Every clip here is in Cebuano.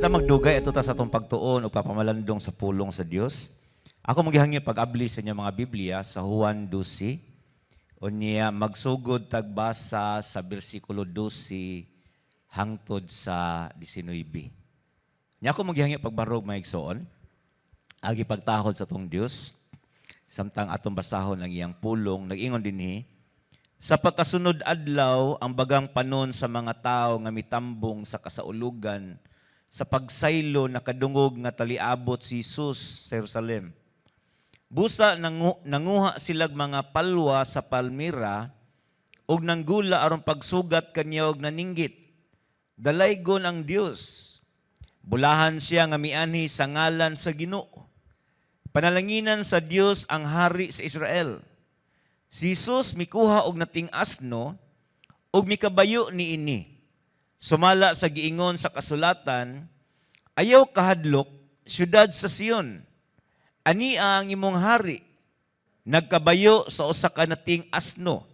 ta magdugay, adto ta sa atong pagtuon o pagpamalandong sa pulong sa Dios. Ako magihangyo pag-abli sa inyong mga Biblia sa Juan 12. Unya magsugod tagbasa sa bersikulo 12 hangtod sa 19. Nya ako magihangyo pagbarog, mga igsoon. Agi pagtahod sa atong Dios samtang atong basahon ang iyang pulong. Nag-ingon dinhi, "Sa pagkasunod adlaw, ang bagang panon sa mga tao nga mitambong sa kasaulugan sa pagsaylo nakadungog nga taliabot si Jesus sa Jerusalem. Busa nanguha silag mga palwa sa palmira ug nanggula aron pagsugat kaniya og naninggit, 'Dalaygon ang Dios! Bulahan siya nga mianhi sa ngalan sa Ginoo. Panalanginan sa Dios ang hari sa Israel.' Si Jesus mikuha og nating asno ug mikabayo niini. Sumala sa giingon sa kasulatan, 'Ayaw kahadlok, syudad sa Sion. Ania ang imong hari, nagkabayo sa usa ka nating asno.'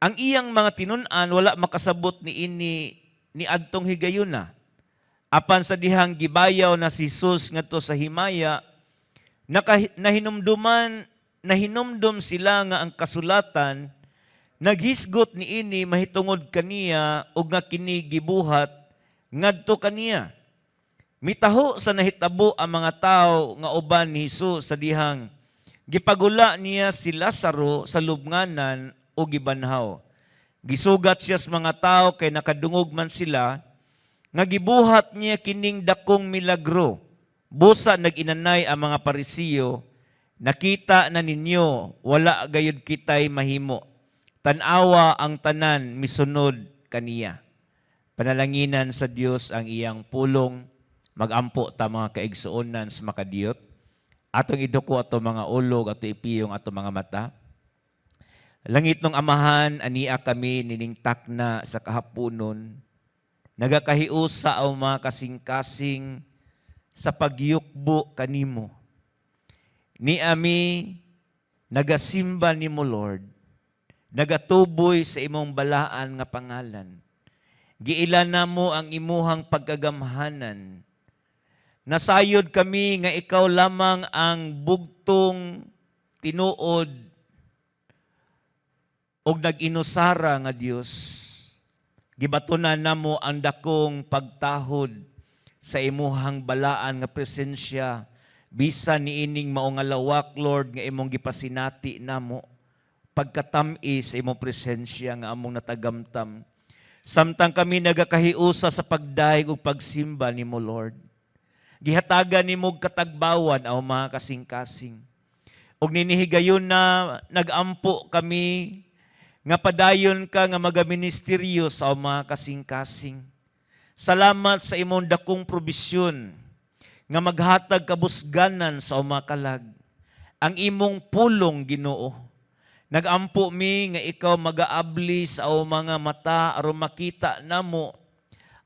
Ang iyang mga tinun-an wala makasabot niini ni adtong higayuna. Apan sa dihang gibayaw na si Jesus ngadto sa himaya, nahinumdum sila nga ang kasulatan naghisgot niini mahitungod kaniya ug nga kini gibuhat ngadto kaniya. Mitaho sa nahitabo ang mga tao nga uban ni Jesus sa dihang gipagula niya si Lazaro sa lubnganan o gibanhaw. Gisugat siya sa mga tao kay nakadungog man sila nga gibuhat niya kining dakong milagro. Busa nag-inanay ang mga Parisiyo, 'Nakita na ninyo, wala gayud kitay mahimo. Tan-awa, ang tanan misunod kaniya.' Panalanginan sa Dios ang iyang pulong. Magampo ta, mga kaigsuonan sa makadiyot. Atong iduko ato mga ulog, ato ipiyong ato mga mata. Langitnong Amahan, ania kami nining takna sa kahaponon. Nagakahiusa ang mga kasing-kasing sa pagyukbo kanimo. Ni ami nagasimba nimo, Lord. Nagatuboy sa imong balaan nga pangalan. Giila namo ang imuhang pagkagamhanan. Nasayod kami nga ikaw lamang ang bugtong, tinuod og nag-inusara nga Dios. Gibatunan namo ang dakong pagtahod sa imuhang balaan nga presensya bisan niining mao nga lawak, Lord, nga imong gipasinati namo, pagkatami sa imong presensya nga among natagamtam samtang kami nagakahiusa sa pagdayeg ug pagsimba nimo, Lord. Gihatagan nimo og katagbawan ang mga kasing-kasing. Ug ninihigayon na nagampo kami nga padayon ka nga magaministeryo sa mga kasing-kasing. Salamat sa imong dakong probisyon nga maghatag kabusganan sa mga kalag. Ang imong pulong, Ginoo. Nagampo mi nga ikaw magaabli sa among mga mata aron makita namo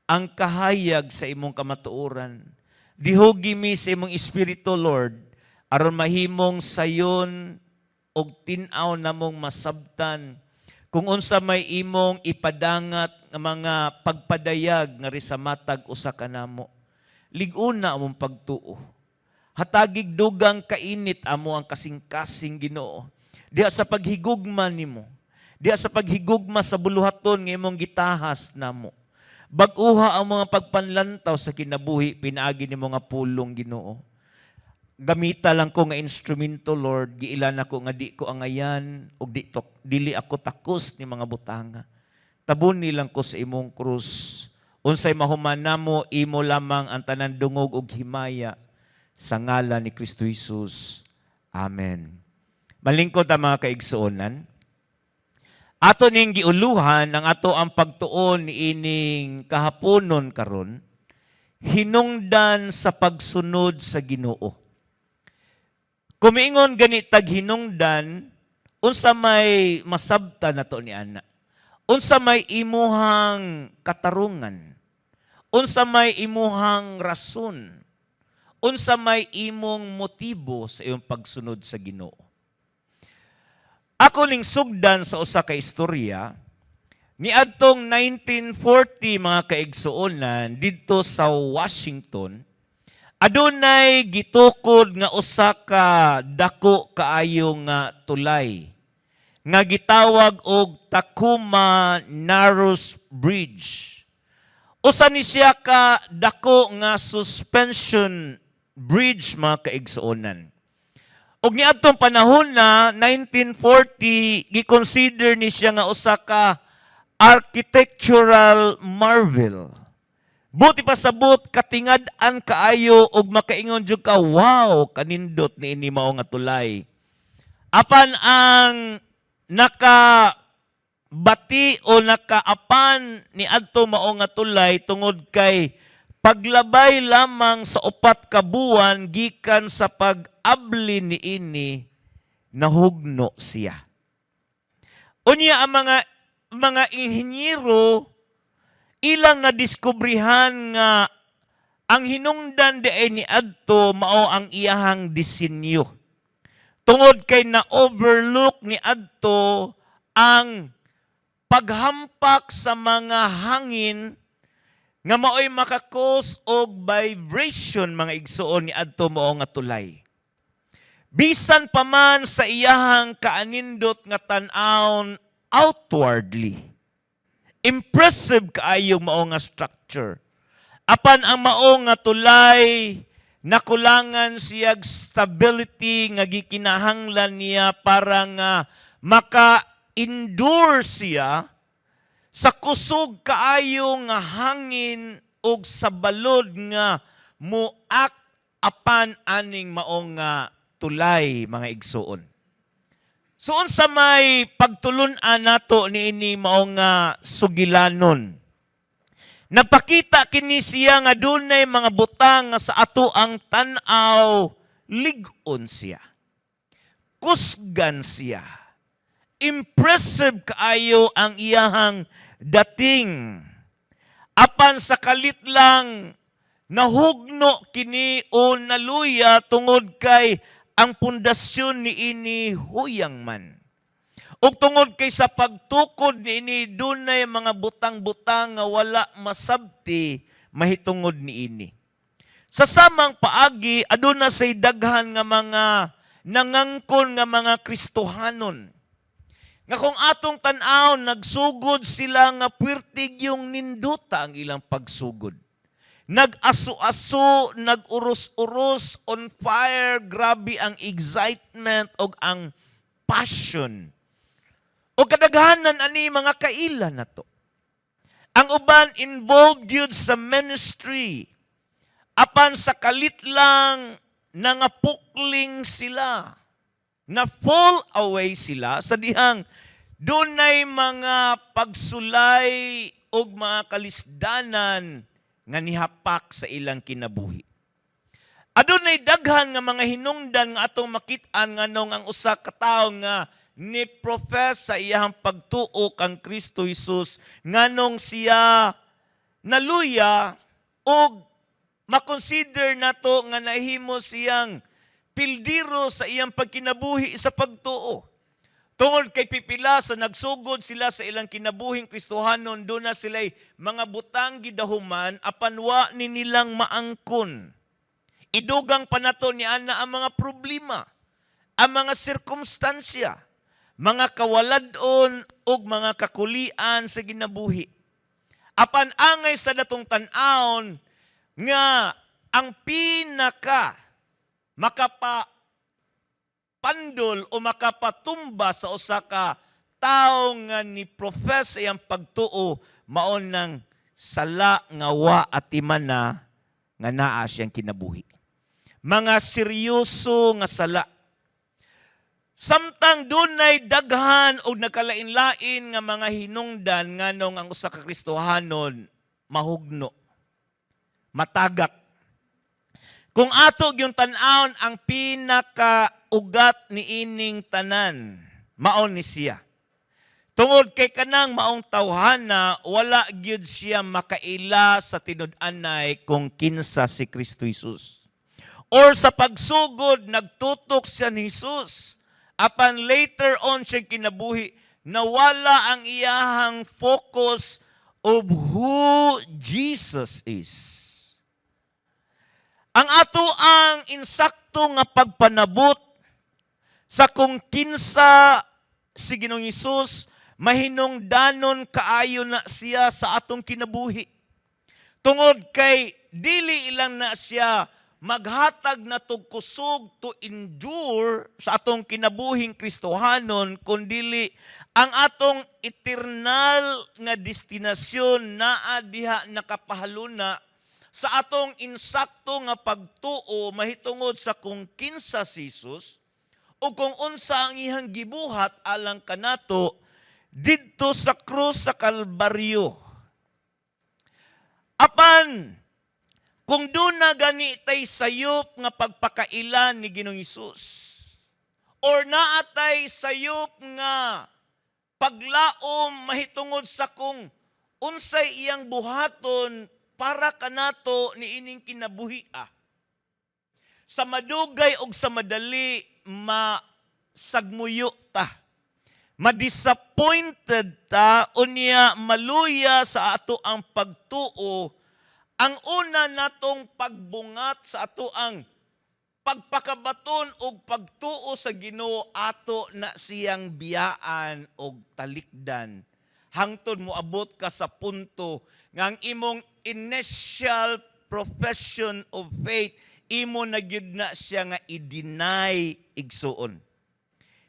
ang kahayag sa imong kamatuoran. Dihugi mi sa imong espiritu, Lord, aron mahimong sayon og tin-aw namong masabtan kung unsa may imong ipadangat nga mga pagpadayag ngari sa matag usa kanamo. Lig-una among pagtuo. Hatagig dugang kainit amo ang kasing-kasing, Ginoo, diha sa paghigugma nimo. Diha sa paghigugma sa buluhaton nga imong gitahas namo. Bag-uha ang mga pagpanlantaw sa kinabuhi pinaagi nimo nga pulong, Ginoo. Gamita lang ko nga instrumento, Lord. Giilan ako nga di ko angayan ug di to, dili ako takos ni mga butanga. Tabuni lang ko sa imong krus. Unsay mahuman namo, imo lamang ang tanan dungog ug himaya sa ngalan ni Kristo Jesus. Amen. Malingkod ang mga kaigsuonan. Ato ning giuluhan ang ato ang pagtuon niining kahaponon karon, hinungdan sa pagsunod sa Ginoo. Kumiingon gani tag hinungdan, unsa may masabta nato ni ana? Unsa may imuhang katarungan? Unsa may imuhang rason? Unsa may imong motibo sa iyong pagsunod sa Ginoo? Ako ning sugdan sa usa ka istorya. Niadtong 1940, mga kaigsuonan, didto sa Washington, adunay gitukod nga usa ka dako kaayo nga tulay nga gitawag og Tacoma Narrows Bridge. Usa ni siya ka dako nga suspension bridge, mga kaigsuonan. Ug niadtong panahon na 1940, gi-consider ni siya nga usa ka architectural marvel. Buot ipasabot, katingad-an kaayo ug makaingon jud ka, "Wow, kanindot ni ini mao nga tulay." Apan ang naka bati o nakaapan ni adto mao nga tulay, tungod kay paglabay lamang sa 4 ka buwan gikan sa pag-abli niini, nahugno siya. Unya ang mga inhinyero, ilang nadiskubrihan nga ang hinungdan diay ni adto mao ang iyahang disenyo. Tungod kay na-overlook ni adto ang paghampak sa mga hangin nga maoy maka-cause og vibration, mga igsuon, ni adto mao nga tulay. Bisan pa man sa iyahang kaanindot nga tan-awon outwardly, impressive kaayo mao nga structure. Apan ang mao nga tulay, nakulangan siyag stability nga gikinahanglan niya para nga maka-endure siya sa kusog kaayo nga hangin ug sa balod nga mo-act apan aning mao nga tulay, mga igsuon. So unsa may pagtulun-an nato niini mao nga sugilanon? Napakita kini siya nga dunay mga butang nga sa ato ang tan-aw, lig-on siya. Kusgan siya. Impressive kaayo ang iyahang dating. Apan sa kalit lang, nahugno kini o naluya tungod kay ang pundasyon niini huyang man. Ug tungod kay sa pagtukod niini, dunay mga butang-butang nga wala masabti mahitungod niini. Sa samang paagi, aduna say daghan nga mga nangangkon nga mga Kristohanon nga kung atong tan-aw, nagsugod sila nga puwertig yung ninduta ang ilang pagsugod. Nag-aso-aso, nag-uros-uros, on fire, grabe ang excitement o ang passion. O kadaghanan ani mga kaila na to. Ang uban, involved yun sa ministry. Apan sa kalit lang, nangapukling sila. Na fall away sila sa dihang dunay mga pagsulay og mga kalisdanan nga nihapak sa ilang kinabuhi. Adunay daghan nga mga hinungdan nga atong makit-an nganong ang usa ka tawo nga ni profess sa iyang pagtuo kang Kristo Jesus, nganong siya naluya og makonsider nato nga nahimo siyang pildiro sa iyang pagkinabuhi sa pagtuo. Tungod kay pipila sa nagsugod sila sa ilang kinabuhing Kristohanon, duna sila'y mga butang gidahuman apan wa ni nilang maangkon. Idugang pa nato ni ana ang mga problema, ang mga sirkumstansya, mga kawalad-on ug mga kakulian sa ginabuhi. Apan angay sa datong tan-awon nga ang pinaka makapa pandol o makapatumba sa usa ka tawo nga ni profess iyang pagtuo mao nang sala nga wa atimana nga naa siyang kinabuhi. Mga seryoso nga sala. Samtang dunay daghan og nagkalain-lain nga mga hinungdan nganong ang usa ka Kristohanon mahugno, matagak. Kung ato yung tan-awon, ang pinaka-ugat ni ining tanan, mao ni siya. Tungod kay kanang maong tawhana, wala gyud siya makaila sa tinud-anay kung kinsa si Kristo Jesus. Or sa pagsugod, nagtutok siya ni Jesus. Apan later on siya kinabuhi, Nawala ang iyahang focus of who Jesus is. Ang ato ang insakto nga pagpanabot sa kung kinsa si Ginoong Hesus, mahinungdanon kaayo na siya sa atong kinabuhi. Tungod kay dili ilang na siya maghatag na kusog to endure sa atong kinabuhing Kristohanon, kundili ang atong eternal nga destinasyon naa diha nakapahaluna sa atong insakto nga pagtuo mahitungod sa kung kinsa si Jesus o kung unsa ang iyang gibuhat alang kanato didto sa krus sa Kalbaryo. Apan kung duna gani tay sayop nga pagpakaila ni Ginoong Hesus or naatay sayop nga paglaom mahitungod sa kung unsay iyang buhaton para kanato niining kinabuhi, sa madugay og sa madali masagmuyo ta, madisappointed ta, unya maluya sa ato ang pagtuo. Ang una natong pagbungat sa ato ang pagpakabaton og pagtuo sa Ginoo, ato na siyang biyaan og talikdan hangtod moabot ka sa punto nga ang imong initial profession of faith, imo na gyud na siya nga i-deny, igsuon.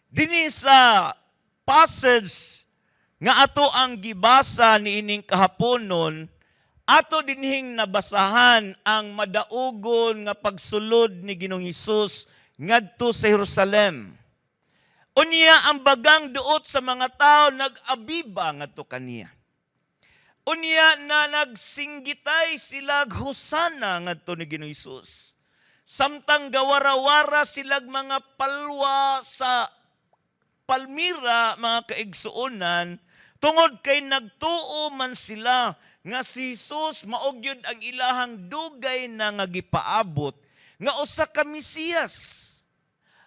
Dinhi sa passage nga ato ang gibasa niining kahaponon, ato dinhing nabasahan ang madaugon nga pagsulod ni Ginoong Hesus ngadto sa Jerusalem. Unya ang bagang duot sa mga tao nag-abiba ngadto kaniya. Unya na nagsinggitay sila "Hosana" ngadto ni Ginoong Hesus. Samtang gawarawara silag mga palwa sa palmira, mga kaigsuonan, tungod kay nagtuo man sila nga si Jesus mao gyud ang ilahang dugay na nga gipaabot nga usa ka Mesiyas.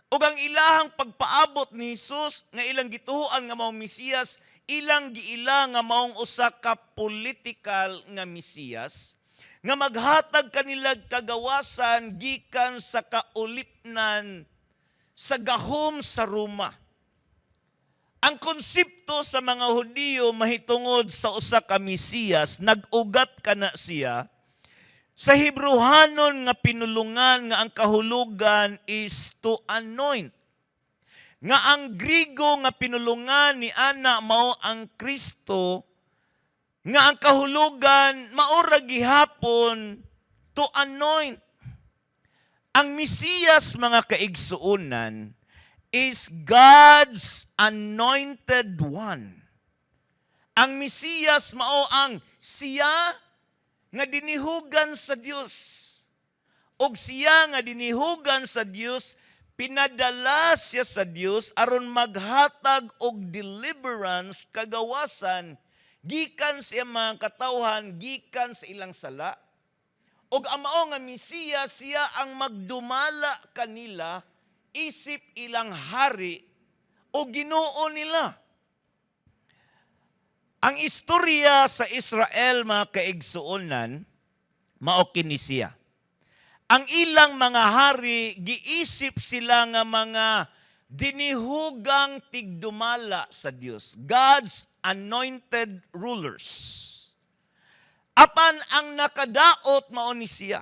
Ug ang ilahang pagpaabot ni Jesus nga ilang gituohan nga maong Mesiyas, ilang giila nga maong usa ka political nga Mesiyas nga maghatag kanilag kagawasan gikan sa kaulipnan sa gahom sa Roma. Ang konsepto sa mga Hudiyo mahitungod sa usa ka Mesiyas, nag-ugat kana siya sa Hebrehanon nga pinulungan nga ang kahulugan is to anoint. Nga ang Grigo nga pinulungan ni ana mao ang Kristo, nga ang kahulugan mao ra gihapon to anoint. Ang Mesiyas, mga kaigsuonan, is God's anointed one. Ang Mesiyas mao ang siya nga dinihugan sa Dios. Og siya nga dinihugan sa Dios, pinadala siya sa Dios aron maghatag og deliverance, kagawasan gikan sa iyang mga katawhan, gikan sa ilang sala. Og ang mao nga Mesiyas, siya ang magdumala kanila isip ilang hari o Ginoo nila. Ang istorya sa Israel, mga kaigsuonan, mao kini siya. Ang ilang mga hari, giisip sila nga mga dinihugang tigdumala sa Dios, God's anointed rulers. Apan ang nakadaot mao ni siya.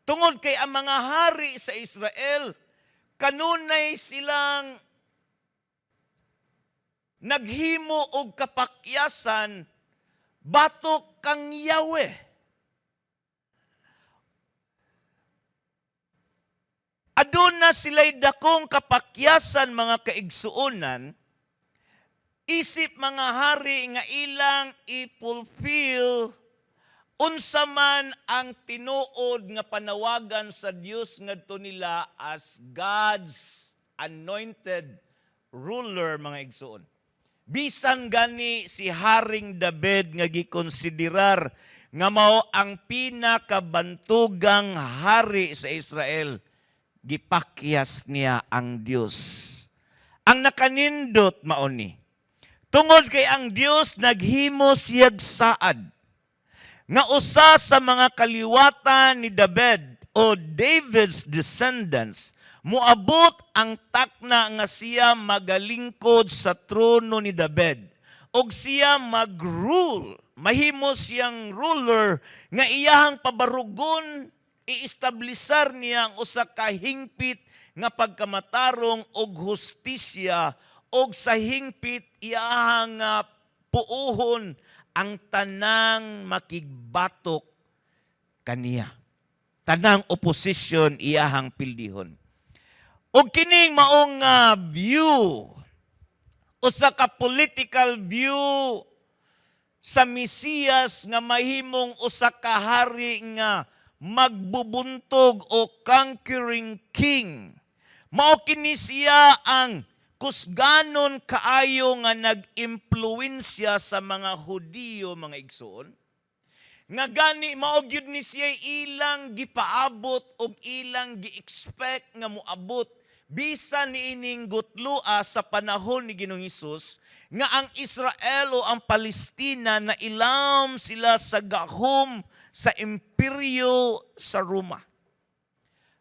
Tungod kay ang mga hari sa Israel, kanunay silang naghimo og kapakyasan batok kang Yahweh. Aduna sila'y dakong kapakyasan, mga kaigsuonan, isip mga hari nga ilang i-fulfill unsa man ang tinuod nga panawagan sa Dios ngadto nila as God's anointed ruler, mga igsuon. Bisan gani si Haring David nga gikonsiderar nga mao ang pinakabantugang hari sa Israel, gipakyas niya ang Dios. Ang nakanindot mao ni, Tungod kay ang Dios naghimo siyag saad nga usa sa mga kaliwatan ni David o David's descendants moabot ang takna nga siya magalingkod sa trono ni David og siya mag-rule, mahimo siyang ruler nga iyahang pabarugon, iestablisar niya ang usa ka hingpit nga pagkamatarong og hustisya, og sa hingpit iyahang nga puuhon ang tanang makigbatok kaniya. Tanang opposition iyahang pildihon. Og kining maong nga view, usa ka political view sa Mesiyas nga mahimong usa ka hari nga magbubuntog o conquering king. Mao kini siya ang kusganon kaayo nga nag-impluwensya sa mga Hudiyo, mga igsoon. Nga gani mao gyud ni siya ilang gipaabot og ilang gi-expect nga moabot bisan niining gutlua sa panahon ni Ginoong Hesus nga ang Israel o ang Palestina na ilam sila sa gahom sa imperyo sa Roma.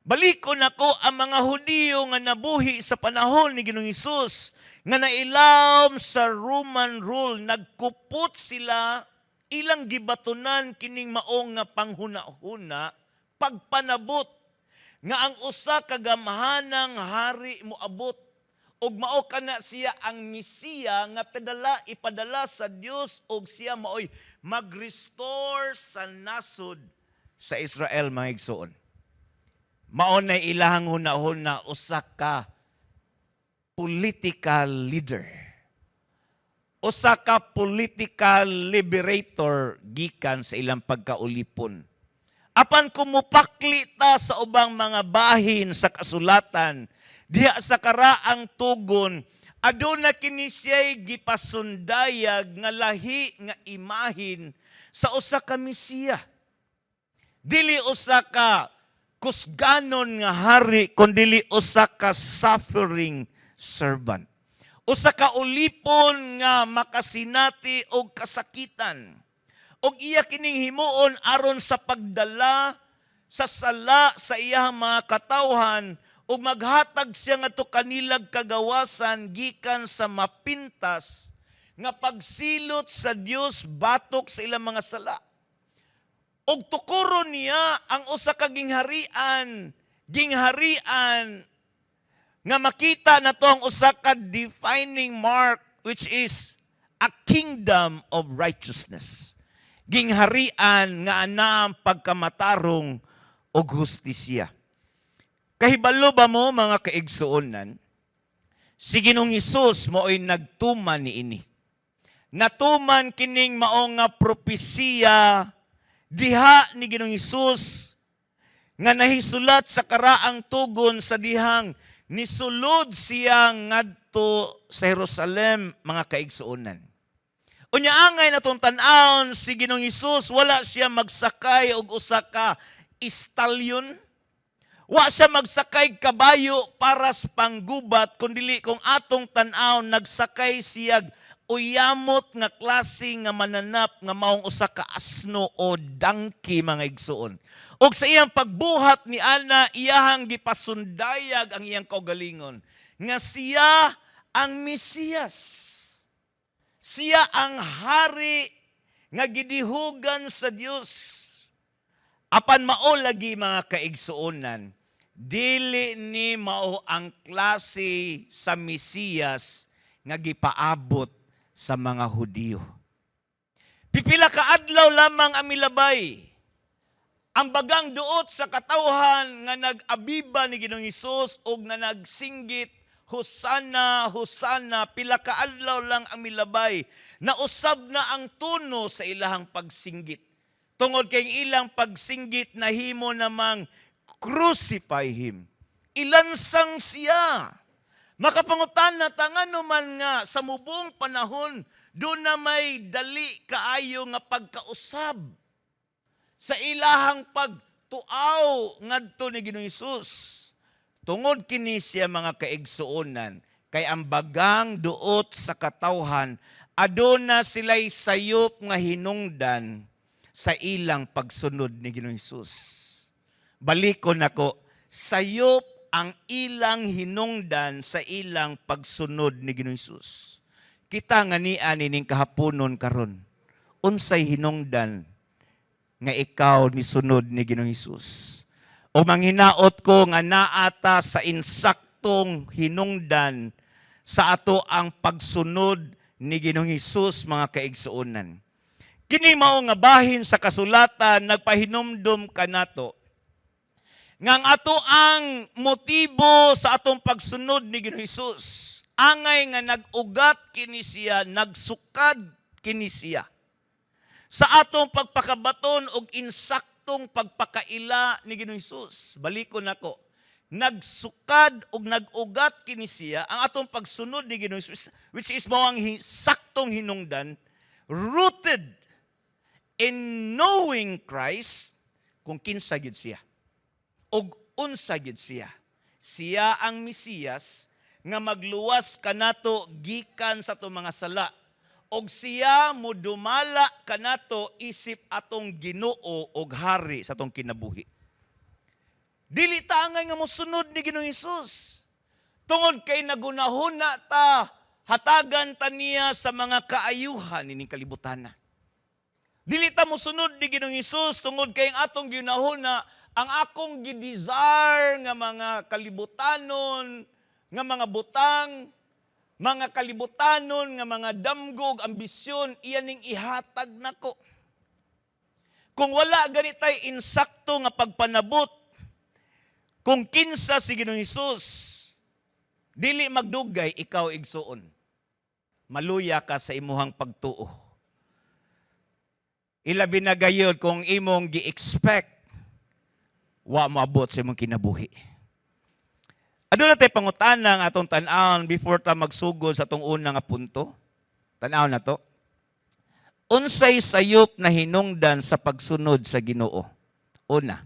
Balikon nako ang mga Hudiyo nga nabuhi sa panahon ni Ginoong Hesus nga nailam sa Roman rule, nagkupot sila, ilang gibatunan kining maong nga panghuna-huna pagpanabot nga ang usa ka gamhanang hari moabot ug mao kana siya ang Mesiya nga padala ipadala sa Dios ug siya maoy mag-restore sa nasod sa Israel, mga igsoon. Mao na ilahang hunahuna, usa ka political leader, usa ka political liberator gikan sa ilang pagkaulipon. Apan kung mupakli ta sa ubang mga bahin sa kasulatan, diha sa karaang tugon, aduna kini siya'y gipasundayag nga lahi nga imahin sa usa ka Mesiya. Dili usa ka kusganon nga hari, kundili usa ka suffering servant. Usa ka ulipon nga makasinati og kasakitan. Og iya kining himuon aron sa pagdala sa sala sa iyang mga katawhan ug maghatag siya ngadto kanilag kagawasan gikan sa mapintas nga pagsilot sa Dios batok sa ilang mga sala. Og tukuron niya ang usa ka gingharian nga makita nato ang usa ka defining mark, which is a kingdom of righteousness. Gingharian nga ana ang pagkamatarong og hustisya. Kahibalo ba mo, mga kaigsuonan, si Ginoong Hesus mao'y nagtuman niini? Natuman kining mao nga propesiya diha ni Ginoong Hesus nga nahisulat sa karaang tugon sa dihang nisulod siya ngadto sa Jerusalem, mga kaigsuonan. Unya angay natong tan-awon si Ginoong Hesus, wala siya magsakay og usa ka stallion. Wa siya magsakay kabayo para sa panggubat, kundili kung atong tan-awon, nagsakay siya uyamot nga klase nga mananap nga maong usa ka asno o donkey, mga igsuon. Og sa iyang pagbuhat ni ana, iyahang gipasundayag ang iyang kaugalingon nga siya ang Mesiyas. Siya ang hari nga gidihugan sa Dios. Apan mao lagi, mga kaigsuonan, dili ni mao ang klase sa Mesiyas nga gipaabot sa mga Hudiyo. Pipila ka adlaw lamang ang milabay. Ang bagang duot sa katawhan nga nag-abiba ni Ginoong Hesus og na nagsinggit, "Hosana, Hosana," pila ka adlaw lang ang milabay, nausab na ang tono sa ilahang pagsinggit. Tungod kay ilang pagsinggit nahimo namang "Crucify him." Ilansang siya. Makapangutan ta ngano man nga sa mubong panahon duna may dali kaayo nga pagkausab sa ilahang pagtuaw ngadto ni Ginoong Hesus? Tungod kini siya, mga kaigsuonan, kay ang bagang duot sa katawhan Aduna sila'y sayop nga hinungdan sa ilang pagsunod ni Ginoong Hesus. Balikon nako, sayop ang ilang hinungdan sa ilang pagsunod ni Ginoong Hesus. Kita nga niya nining kahaponon karon. Unsay hinungdan nga ikaw nisunod ni Ginoong Hesus? O manghinaot ko nga naata sa insaktong hinungdan sa ato ang pagsunod ni Ginoong Hesus, mga kaigsuonan. Kini mao nga bahin sa kasulatan nagpahinumdum kanato nga ang ato ang motibo sa atong pagsunod ni Ginoong Hesus angay nga nag-ugat kini siya, nagsukad kini siya sa atong pagpakabaton og insaktong pagpakaila ni Ginoong Hesus. Balikon nako. Nagsukad og nag-ugat kini siya ang atong pagsunod ni Ginoong Hesus, which is mao ang saktong hinungdan, rooted in knowing Christ, kung kinsa gyud siya og unsa gyud siya. Siya ang Mesiyas nga magluwas kanato gikan sa atong mga sala og siya modumala kanato isip atong Ginoo og hari sa atong kinabuhi. Dili ta angay nga mosunod ni Ginoong Hesus tungod kay nagunahuna ta hatagan ta niya sa mga kaayuhan ining kalibutan. Dili ta mosunod ni Ginoong Hesus tungod kay ang atong ginahuna, ang akong gi-desire nga mga kalibutanon, nga mga butang, mga kalibutanon nga mga damgog, ambisyon, iyan ning ihatag nako. Kung wala gani tay insakto nga pagpanabot kung kinsa si Ginoong Hesus, dili magdugay, ikaw, igsuon, maluya ka sa imuhang pagtuo. Ilabi na gayud kung imong gi-expect wa moabot sa imong kinabuhi. Aduna tay pangutana nga atong tan-awon before ta magsugod sa atong una nga punto. Tan-aw na to. Unsay sayop na hinungdan sa pagsunod sa Ginoo? Una,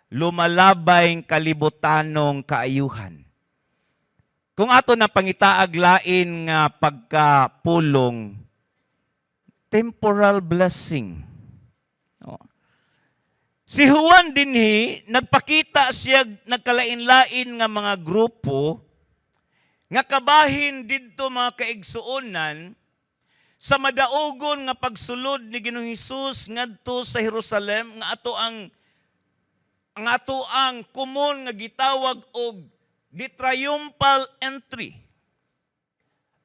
lumalabay kalibutanong kaayuhan. Kung ato na pangitaag lain nga pagkapulong, temporal blessing. No? Si Juan dinhi nagpakita siya nagkalain-lain nga mga grupo nga kabahin didto, mga kaigsuonan, sa madaugon nga pagsulod ni Ginoong Hesus ngadto sa Jerusalem nga ato ang komon nga gitawag og the triumphal entry.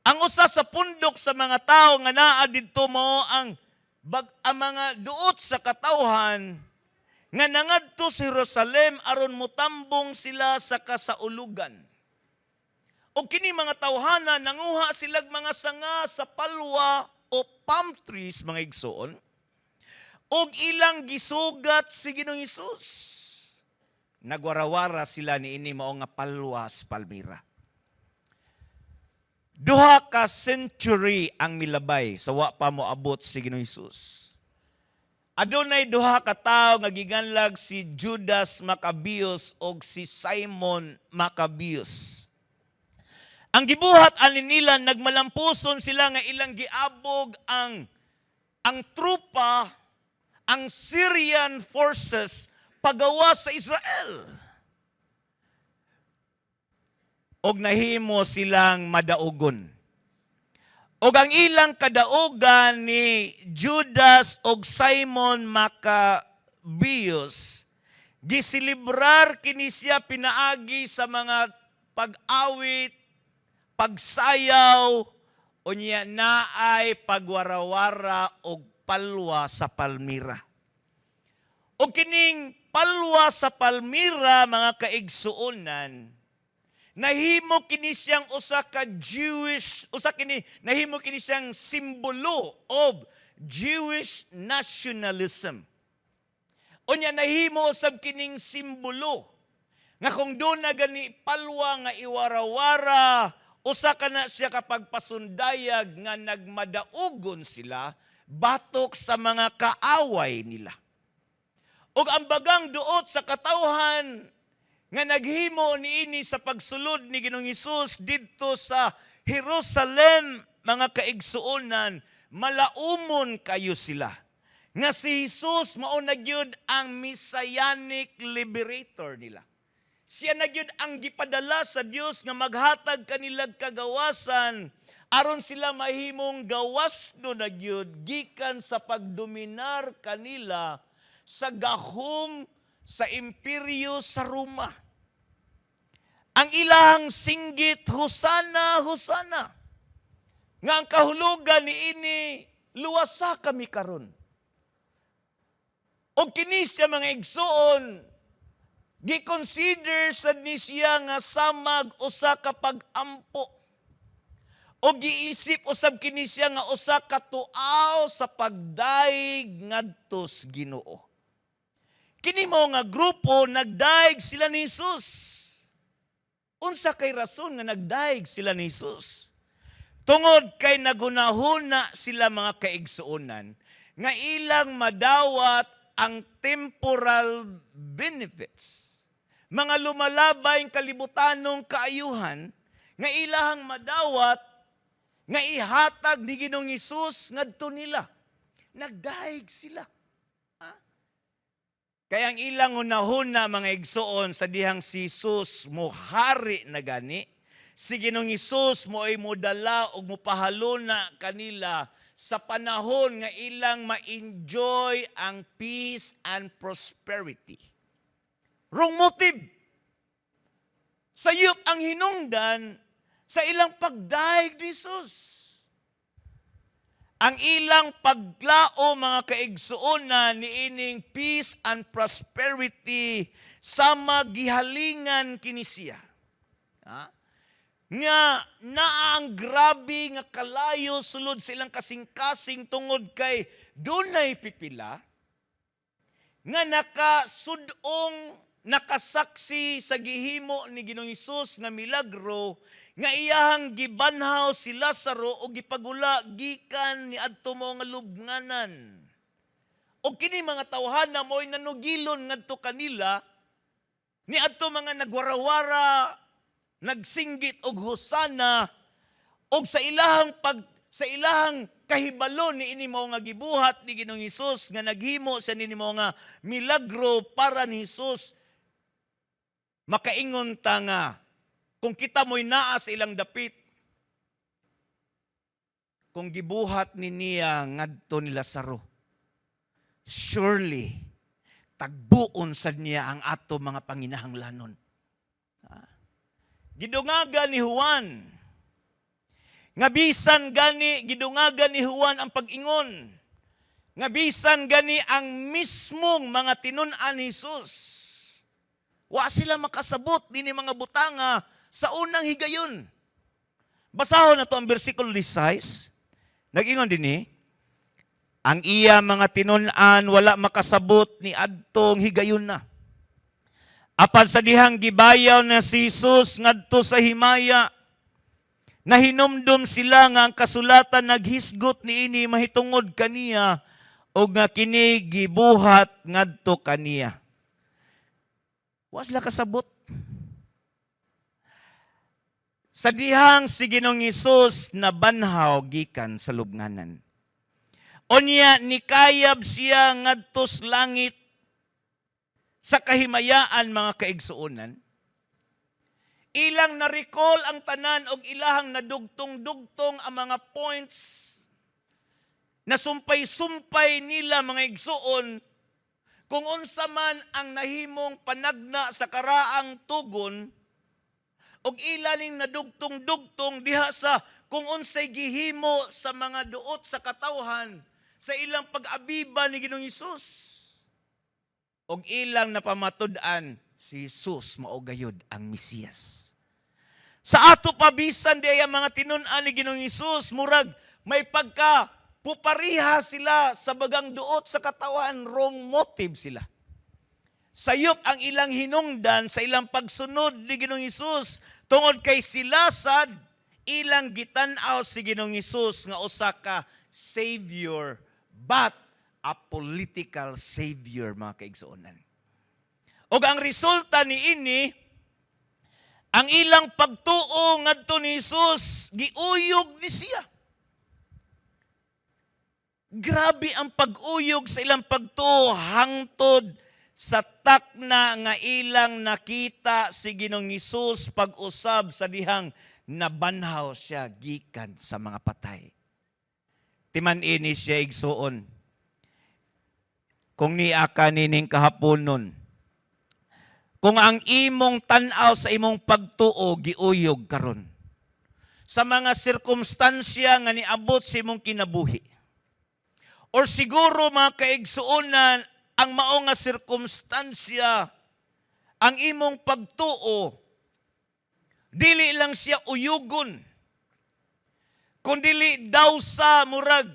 Ang usa sa pundok sa mga tao nga naa didto mao ang mga duot sa katawhan nga nangadto sa Jerusalem aron motambong sila sa kasaulugan. O kini mga tawhana nanguha silag mga sanga sa palwa o palm trees, mga igsoon, og ilang gisugat si Ginoong Hesus. Nagwarawara sila niini mao nga palwa sa palmira. 2 ka century ang milabay sa wa pa moabot si Ginoong Hesus. Adunay duha ka tawo nga giganlag si Judas Maccabeus og si Simon Maccabeus. Ang gibuhat ani nila, nagmalampuson sila nga ilang giabog ang trupa, ang Syrian forces pagawa sa Israel. Og nahimo silang madaugon. Og ang ilang kadaugan ni Judas og Simon Maccabeus, giselebrar kini siya pinaagi sa mga pag-awit, pagsayaw, unya naay pagwarawara og palwa sa palmira. O kining palwa sa palmira, mga kaigsuonan, nahimo kini siyang usa ka Jewish, usa kini nahimo kini siyang simbolo of Jewish nationalism. Unya nahimo usab kining simbolo nga kung duna gani palwa nga iwarawara, usa ka na siya kapag pasundayag nga nagmadaugon sila batok sa mga kaaway nila. Ug ang bagang duot sa katawhan nga naghimo niini sa pagsulod ni Ginoong Hesus didto sa Jerusalem, mga kaigsuonan, malaumon kayo sila nga si Jesus mao na gyud ang messianic liberator nila. Siya na gyud ang gipadala sa Dios nga maghatag kanilag kagawasan aron sila mahimong gawas no na gyud gikan sa pagdominar kanila sa gahom sa imperyo sa Roma. Ang ilang singgit, "Hosana, Hosana." Nga ang kahulugan niini, "Luwasa kami karon." O kini siya, mga igsuon, gi-consider sad ni siya nga samag usa ka pag-ampo. O giisip usab kini siya nga usa ka tuaw sa pagdaig ngadto sa Ginoo. Kini mao nga grupo, nagdaig sila ni Jesus. Unsa kay rason nga nagdaig sila ni Jesus? Tungod kay nagunahuna sila, mga kaigsuonan, nga ilang madawat ang temporal benefits. Mga lumalabay kalibutanong kaayuhan nga ilahang madawat nga ihatag ni Ginoong Hesus ngadto nila. Nagdaig sila. Ha? Kaya ang ilang hunahuna, mga igsuon, sa dihang si Jesus mohari na gani, si Ginoong Hesus mo ay modala og mopahaluna kanila sa panahon nga ilang ma-enjoy ang peace and prosperity. Wrong motive. Sayop ang hinungdan sa ilang pagdaig ni Jesus. Ang ilang paglao, mga kaigsuonan, niining peace and prosperity sama gihalingan kini siya. Ha? Nga naa ang grabe nga kalayo sulod sa ilang kasing-kasing tungod kay dunay pipila nga nakasudong nakasaksi sa gihimo ni Ginoong Hesus nga milagro nga iyahang gibanhaw si Lazaro o gipagula gikan ni adto mao nga lubnganan. O kini mga tawhana mo'y nanugilon ngadto kanila ni adto mga nagwarawara, nagsinggit og "Hosana," og sa ilahang kahibalo ni ini mao nga gibuhat ni Ginoong Hesus, nga naghimo sa nini mao nga milagro para ni Hesus, makaingon ta nga kung kita mo'y naa sa ilang dapit, kung gibuhat ni niya ngadto ni Lazaro, surely tagbuon sad niya ang ato mga panginahanglanon. Gidungagan ni Juan nga bisan gani, gidungagan ni Juan ang pag-ingon nga bisan gani ang mismong mga tinun-an ni Jesus, wa sila makasabot dinhi mga butanga sa unang higayon. Basahon na to ang bersikulo 16. Nag-ingon dinhi, "Ang iya mga tinun-an wala makasabot ni adtong higayon na. Apan sa dihang gibayaw na si Jesus ngadto sa himaya, nahinumdum sila nga ang kasulatan naghisgot niini mahitungod kaniya ug nga kini gibuhat ngadto kaniya." Wa sila kasabot. Sa dihang si Ginoong Hesus nabanhaw gikan sa lubnganan. Unya nikayab siya ngadto sa langit sa kahimayaan, mga kaigsuonan. Ilang na-recall ang tanan og ilahang nadugtong-dugtong ang mga points na sumpay-sumpay nila, mga igsuon, kung unsa man ang nahimong panagna sa karaang tugon og ila ning nadugtong-dugtong diha sa kung unsay gihimo sa mga duot sa katawhan sa ilang pag-abiba ni Ginoong Hesus. Og ilang napamatud-an, si Jesus mao gayud ang Mesiyas. Sa ato pa, bisan di ay ang mga tinun-an ni Ginoong Hesus, murag may pagka pupariha sila sa bagang duot sa katawan, wrong motive sila. Sayop ang ilang hinungdan sa ilang pagsunod ni Ginoong Hesus tungod kay sila sad ilang gitan-aw si Ginoong Hesus nga usa ka savior, but a political savior, mga kaigsuonan. Og ang resulta ni ini, ang ilang pagtuo ngadto ni Jesus, giuyog ni siya. Grabe ang pag-uyog sa ilang pagtuo hangtod sa takna nga ilang nakita si Ginoong Hesus pag-usab sa dihang nabanhaw siya gikan sa mga patay. Timan-i ni siya, igsuon. Kung niya ka nining kahaponon, kung ang imong tan-aw sa imong pagtuo giuyog karon sa mga sirkumstansya nga niabot sa imong kinabuhi, or siguro, mga kaigsuonan, ang mao nga sirkumstansya, ang imong pagtuo, dili lang siya uyugon, kundili daw sa murag,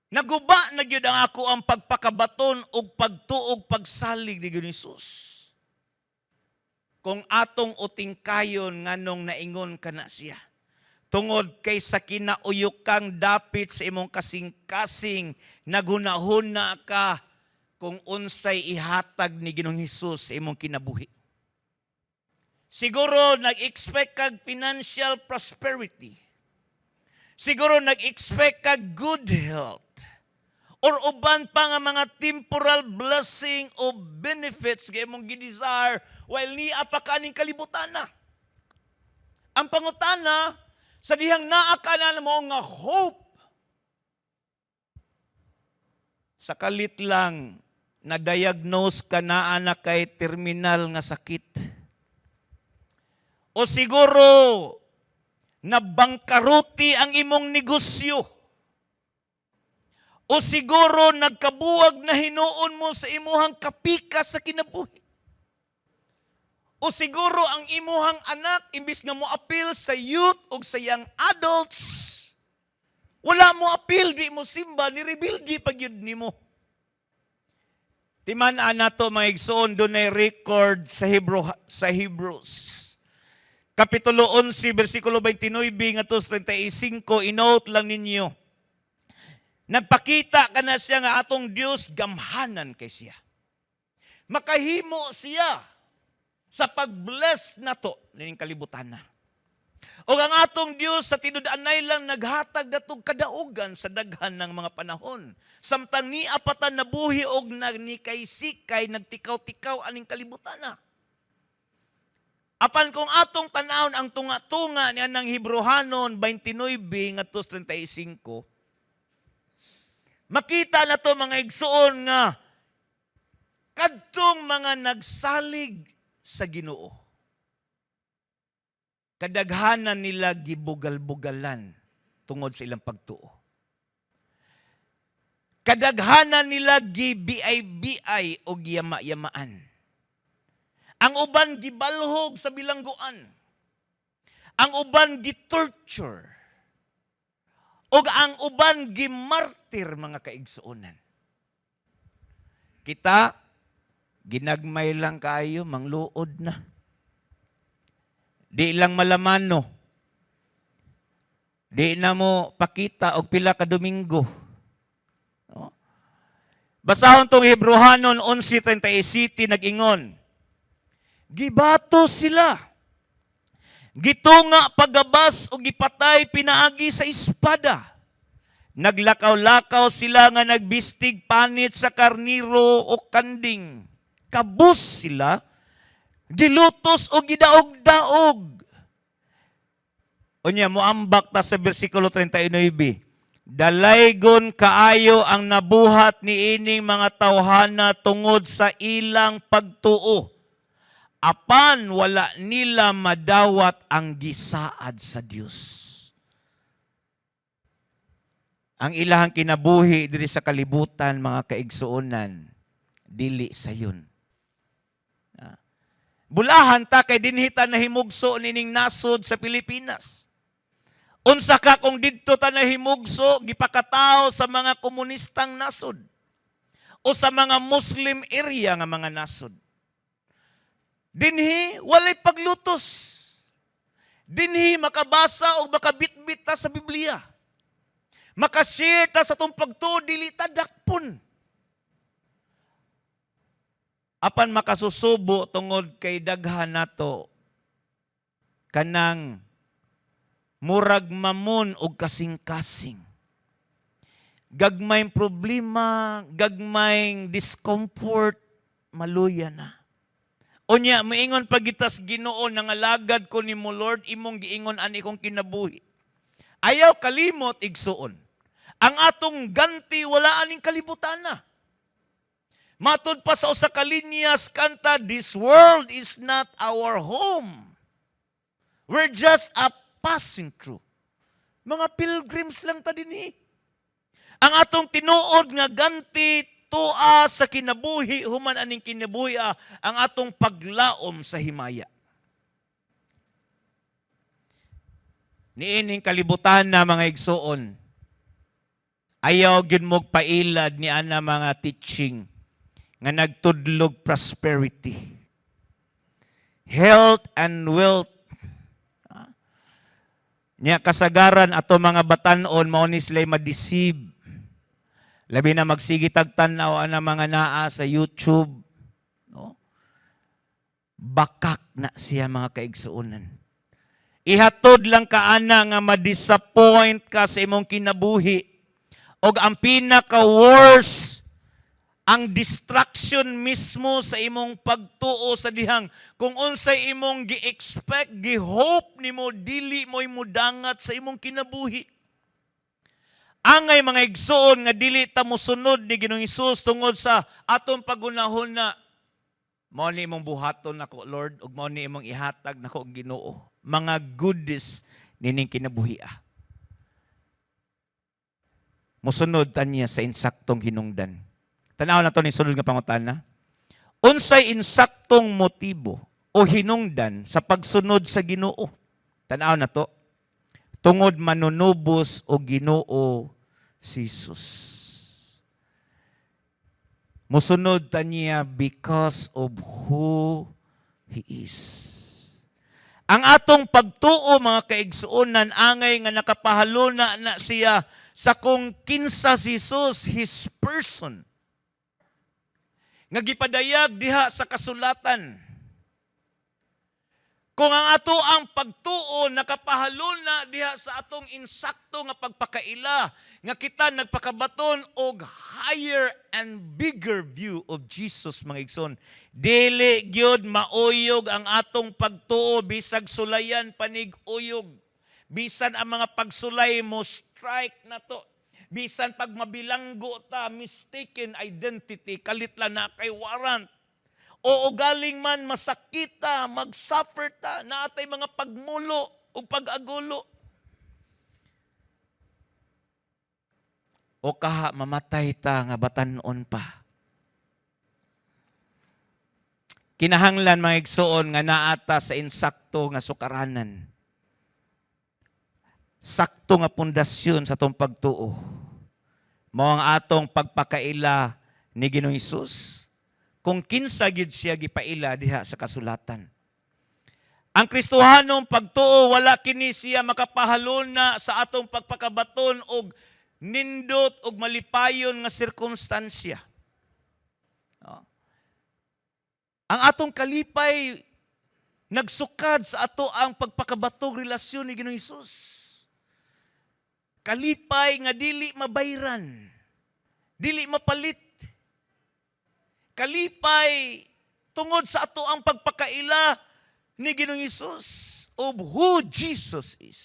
naguba na gyud ang ako ang pagpakabaton og pagtuog pagsalig ni Hesus. Kung atong utingkayon nganong naingon ka na siya, tungod kay sa kinauyokang dapit sa imong kasing-kasing, naghunahuna ka kung unsay ihatag ni Ginoong Hesus sa imong kinabuhi. Siguro nag-expect kag financial prosperity. Siguro nag-expect kag good health. Or uban pa nga mga temporal blessing o benefits nga imong gi-desire while niya pa kaning kalibutan na. Ang pangutana, sa dihang naa ka na mo nga hope, sa kalit lang na-diagnose ka na ana kay terminal nga sakit. O siguro nabangkaruti ang imong negosyo. O siguro nagkabuwag na hinuon mo sa imuhang kapika sa kinabuhi. O siguro ang imuhang anak, imbis nga mo apil sa youth o sa young adults, wala mo apil, di mo simba, ni rebelde pag yun nimo. Timan-an nato, mga igsoon, dunay record sa Hebrews. Kapitulo 11, versikulo 29 ngadto 35, inote lang ninyo. Nagpakita ka na siya nga atong Dios gamhanan kay siya. Makahimo siya sa pag-bless nato nining kalibutan na. O ang atong Dios sa tinud-anay lang naghatag natog kadaugan sa daghan ng mga panahon. Samtang ni apatan nabuhi og nagnikay-sikay, nagtikaw-tikaw aning kalibutan na. Apan kung atong tanawon ang tunga-tunga niya ng Hebrohanon 29 ngadto 35, makita na to, mga igsuon, nga kadtong mga nagsalig sa Ginoo, kadaghanan nila gibugal-bugalan tungod sa ilang pagtuo. Kadaghanan nila gibiay-biay o giyama-yamaan. Ang uban gibalhog sa bilangguan. Ang uban gitorture. O ang uban gimartir, mga kaigsuonan. Kita, ginagmay lang kayo, mangluod na. Di lang malamano. Di na mo pakita og pila ka Domingo. No? Basahon tong Hebrohanon 11:37, nag-ingon. Gibato sila. Gitunga pagabas o gipatay pinaagi sa espada. Naglakaw-lakaw sila nga nagbistig panit sa karniro o kanding. Kabus sila, gilutos o gidaog-daog. Unya, moambak ta sa bersikulo 39. Dalaygon kaayo ang nabuhat ni ining mga tawhana tungod sa ilang pagtuo. Apan wala nila madawat ang gisaad sa Dios. Ang ilahang kinabuhi diri sa kalibutan, mga kaigsuonan, dili sayon. Bulahan ta kay dinhi ta nahimugso nining nasod sa Pilipinas. Unsa ka kung didto ta nahimugso gipakatao sa mga komunistang nasod o sa mga Muslim area nga mga nasod? Dinhi walay paglutos. Dinhi makabasa o makabitbit ta sa Biblia. Makashare ta sa atong pagtuo, dili ta dakpon. Apan makasusubo tungod kay daghan nato kanang murag mamon og kasing-kasing. Gagmayng problema, gagmayng discomfort, maluya na. Unya, moingon pa kita sa Ginoo, "Nangalagad ko nimo, Lord, imong giingon ani kong kinabuhi." Ayaw kalimot, igsuon. Ang atong ganti wala aning kalibutan na. Matud pa sa usa ka linyas kanta, "This world is not our home. We're just a passing through." Mga pilgrims lang ta dinhi. Ang atong tinuod nga ganti tua sa kinabuhi, human aning kinabuhi, ang atong paglaom sa himaya. Niining kalibutan na, mga igsuon, ayaw gyud mog pailad ni ana mga teaching nga nagtudlog prosperity, health and wealth. Nya kasagaran ato mga batanon mao ni sila ma-deceive. Labi na magsige tag tan-aw ana mga naa sa YouTube, no? Bakak na siya, mga kaigsuonan. Ihatod lang ka ana nga ma-disappoint ka sa imong kinabuhi. Og ang pinaka worst, ang distraction mismo sa imong pagtuo sa dihang kung unsay imong gi-expect, gi-hope nimo, dili mo'y mudangat sa imong kinabuhi. Angay, mga igsoon, nga dili ta mosunod ni Ginoong Hesus tungod sa atong pagunahon na mao ni imong buhaton nako, Lord, ug mao ni imong ihatag nako, Ginoo. Mga goodies nining kinabuhi. Mosunod ta niya sa insaktong hinungdan. Tanaw na to ni sunod nga pangutana. Unsay insaktong motibo o hinungdan sa pagsunod sa Ginoo? Tanaw na to. Tungod manunubos o Ginoo si Jesus. Musunod ta niya because of who He is. Ang atong pagtuo, mga kaigsuonan, angay nga nakapahaluna na siya sa kung kinsa si Jesus, His person. Nga gipadayag diha sa kasulatan. Kung ang ato ang pagtuo nakapahaluna diha sa atong insakto nga pagpakaila nga kita nagpakabaton og higher and bigger view of Jesus, mga igsoon, dili gyud mauyog ang atong pagtuo bisag sulayan panig uyog, bisan ang mga pagsulay mo strike na to, bisan pag mabilanggo ta, mistaken identity, kalit lang na kay warrant o galing man masakita, mag-suffer ta, naatay mga pagmulo o pag-agulo. O kaha mamatay ta nga batan-on pa. Kinahanglan, mga igsoon, nga naata sa insakto nga sukaranan. Sakto nga pundasyon sa atong pagtuo. Mao ang atong pagpakaila ni Ginoong Hesus kung kinsa gyud siya gipaila diha sa kasulatan. Ang Kristohanong pagtuo wala kini siya makapahaluna sa atong pagpakabaton og nindot og malipayon nga sirkumstansya. No? Ang atong kalipay nagsukad sa ato ang pagpakabatog relasyon ni Ginoong Hesus. Kalipay nga dili mabayran, dili mapalit. Kalipay tungod sa ato ang pagpakaila ni Ginoong Hesus of who Jesus is.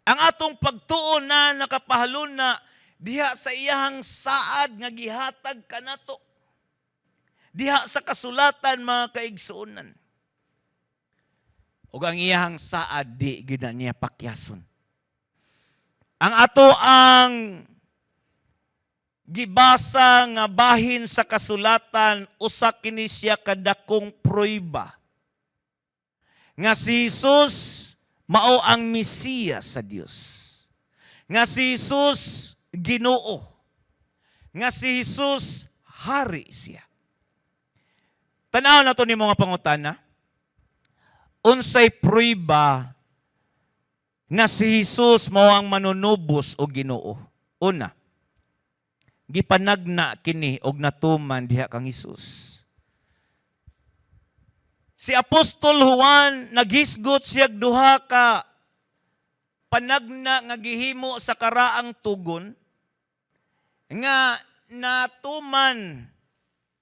Ang atong pagtuo na nakapahalon na diha sa iyahang saad nga gihatag kanato. Diha sa kasulatan, mga kaigsuonan. Ug ang iyahang saad di gyud na niya pakyason. Ang ato ang gibasa nga bahin sa kasulatan, usa kini siya kadakong prueba nga si Jesus mao ang Mesiyas sa Dios. Nga si Jesus Ginoo. Nga si Jesus hari siya. Tanaw na to ni mga pangutana. Unsay prueba na si Jesus mao ang manunubos o Ginoo? Una, gipanagna kini og natuman diha kang Hesus. Si Apostol Juan naghisgot siya duha ka panagna nga gihimo sa karaang tugon. Nga natuman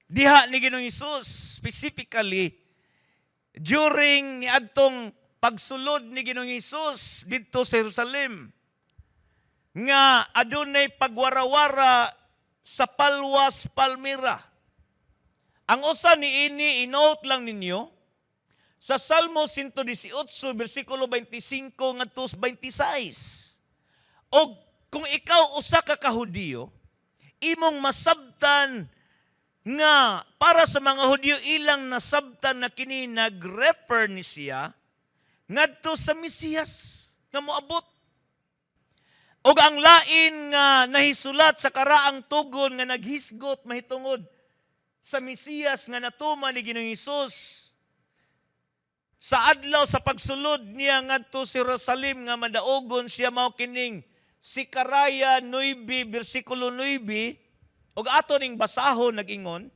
diha ni Ginoong Hesus, specifically during ni adtong pagsulod ni Ginoong Hesus didto sa Jerusalem nga adunay pagwarawara sa Palwas Palmira. Ang usa niini, i-note lang ninyo sa Salmo 118 bersikulo 25 ngadto 26. Og kung ikaw usa ka Kahudiyo, imong masabtan nga para sa mga Hudyo, ilang nasabtan na kini nag-refer ni siya ngadto sa Mesiyas nga moabot. Og ang lain nga nahisulat sa karaang tugon nga naghisgot mahitungod sa Mesiyas nga natuman ni Ginoong Hesus sa adlaw sa pagsulod niya ngadto sa Jerusalem nga madaogon siya, mao kining Zechariah 9 bersikulo 9, ug ato ning basahon. Nag-ingon,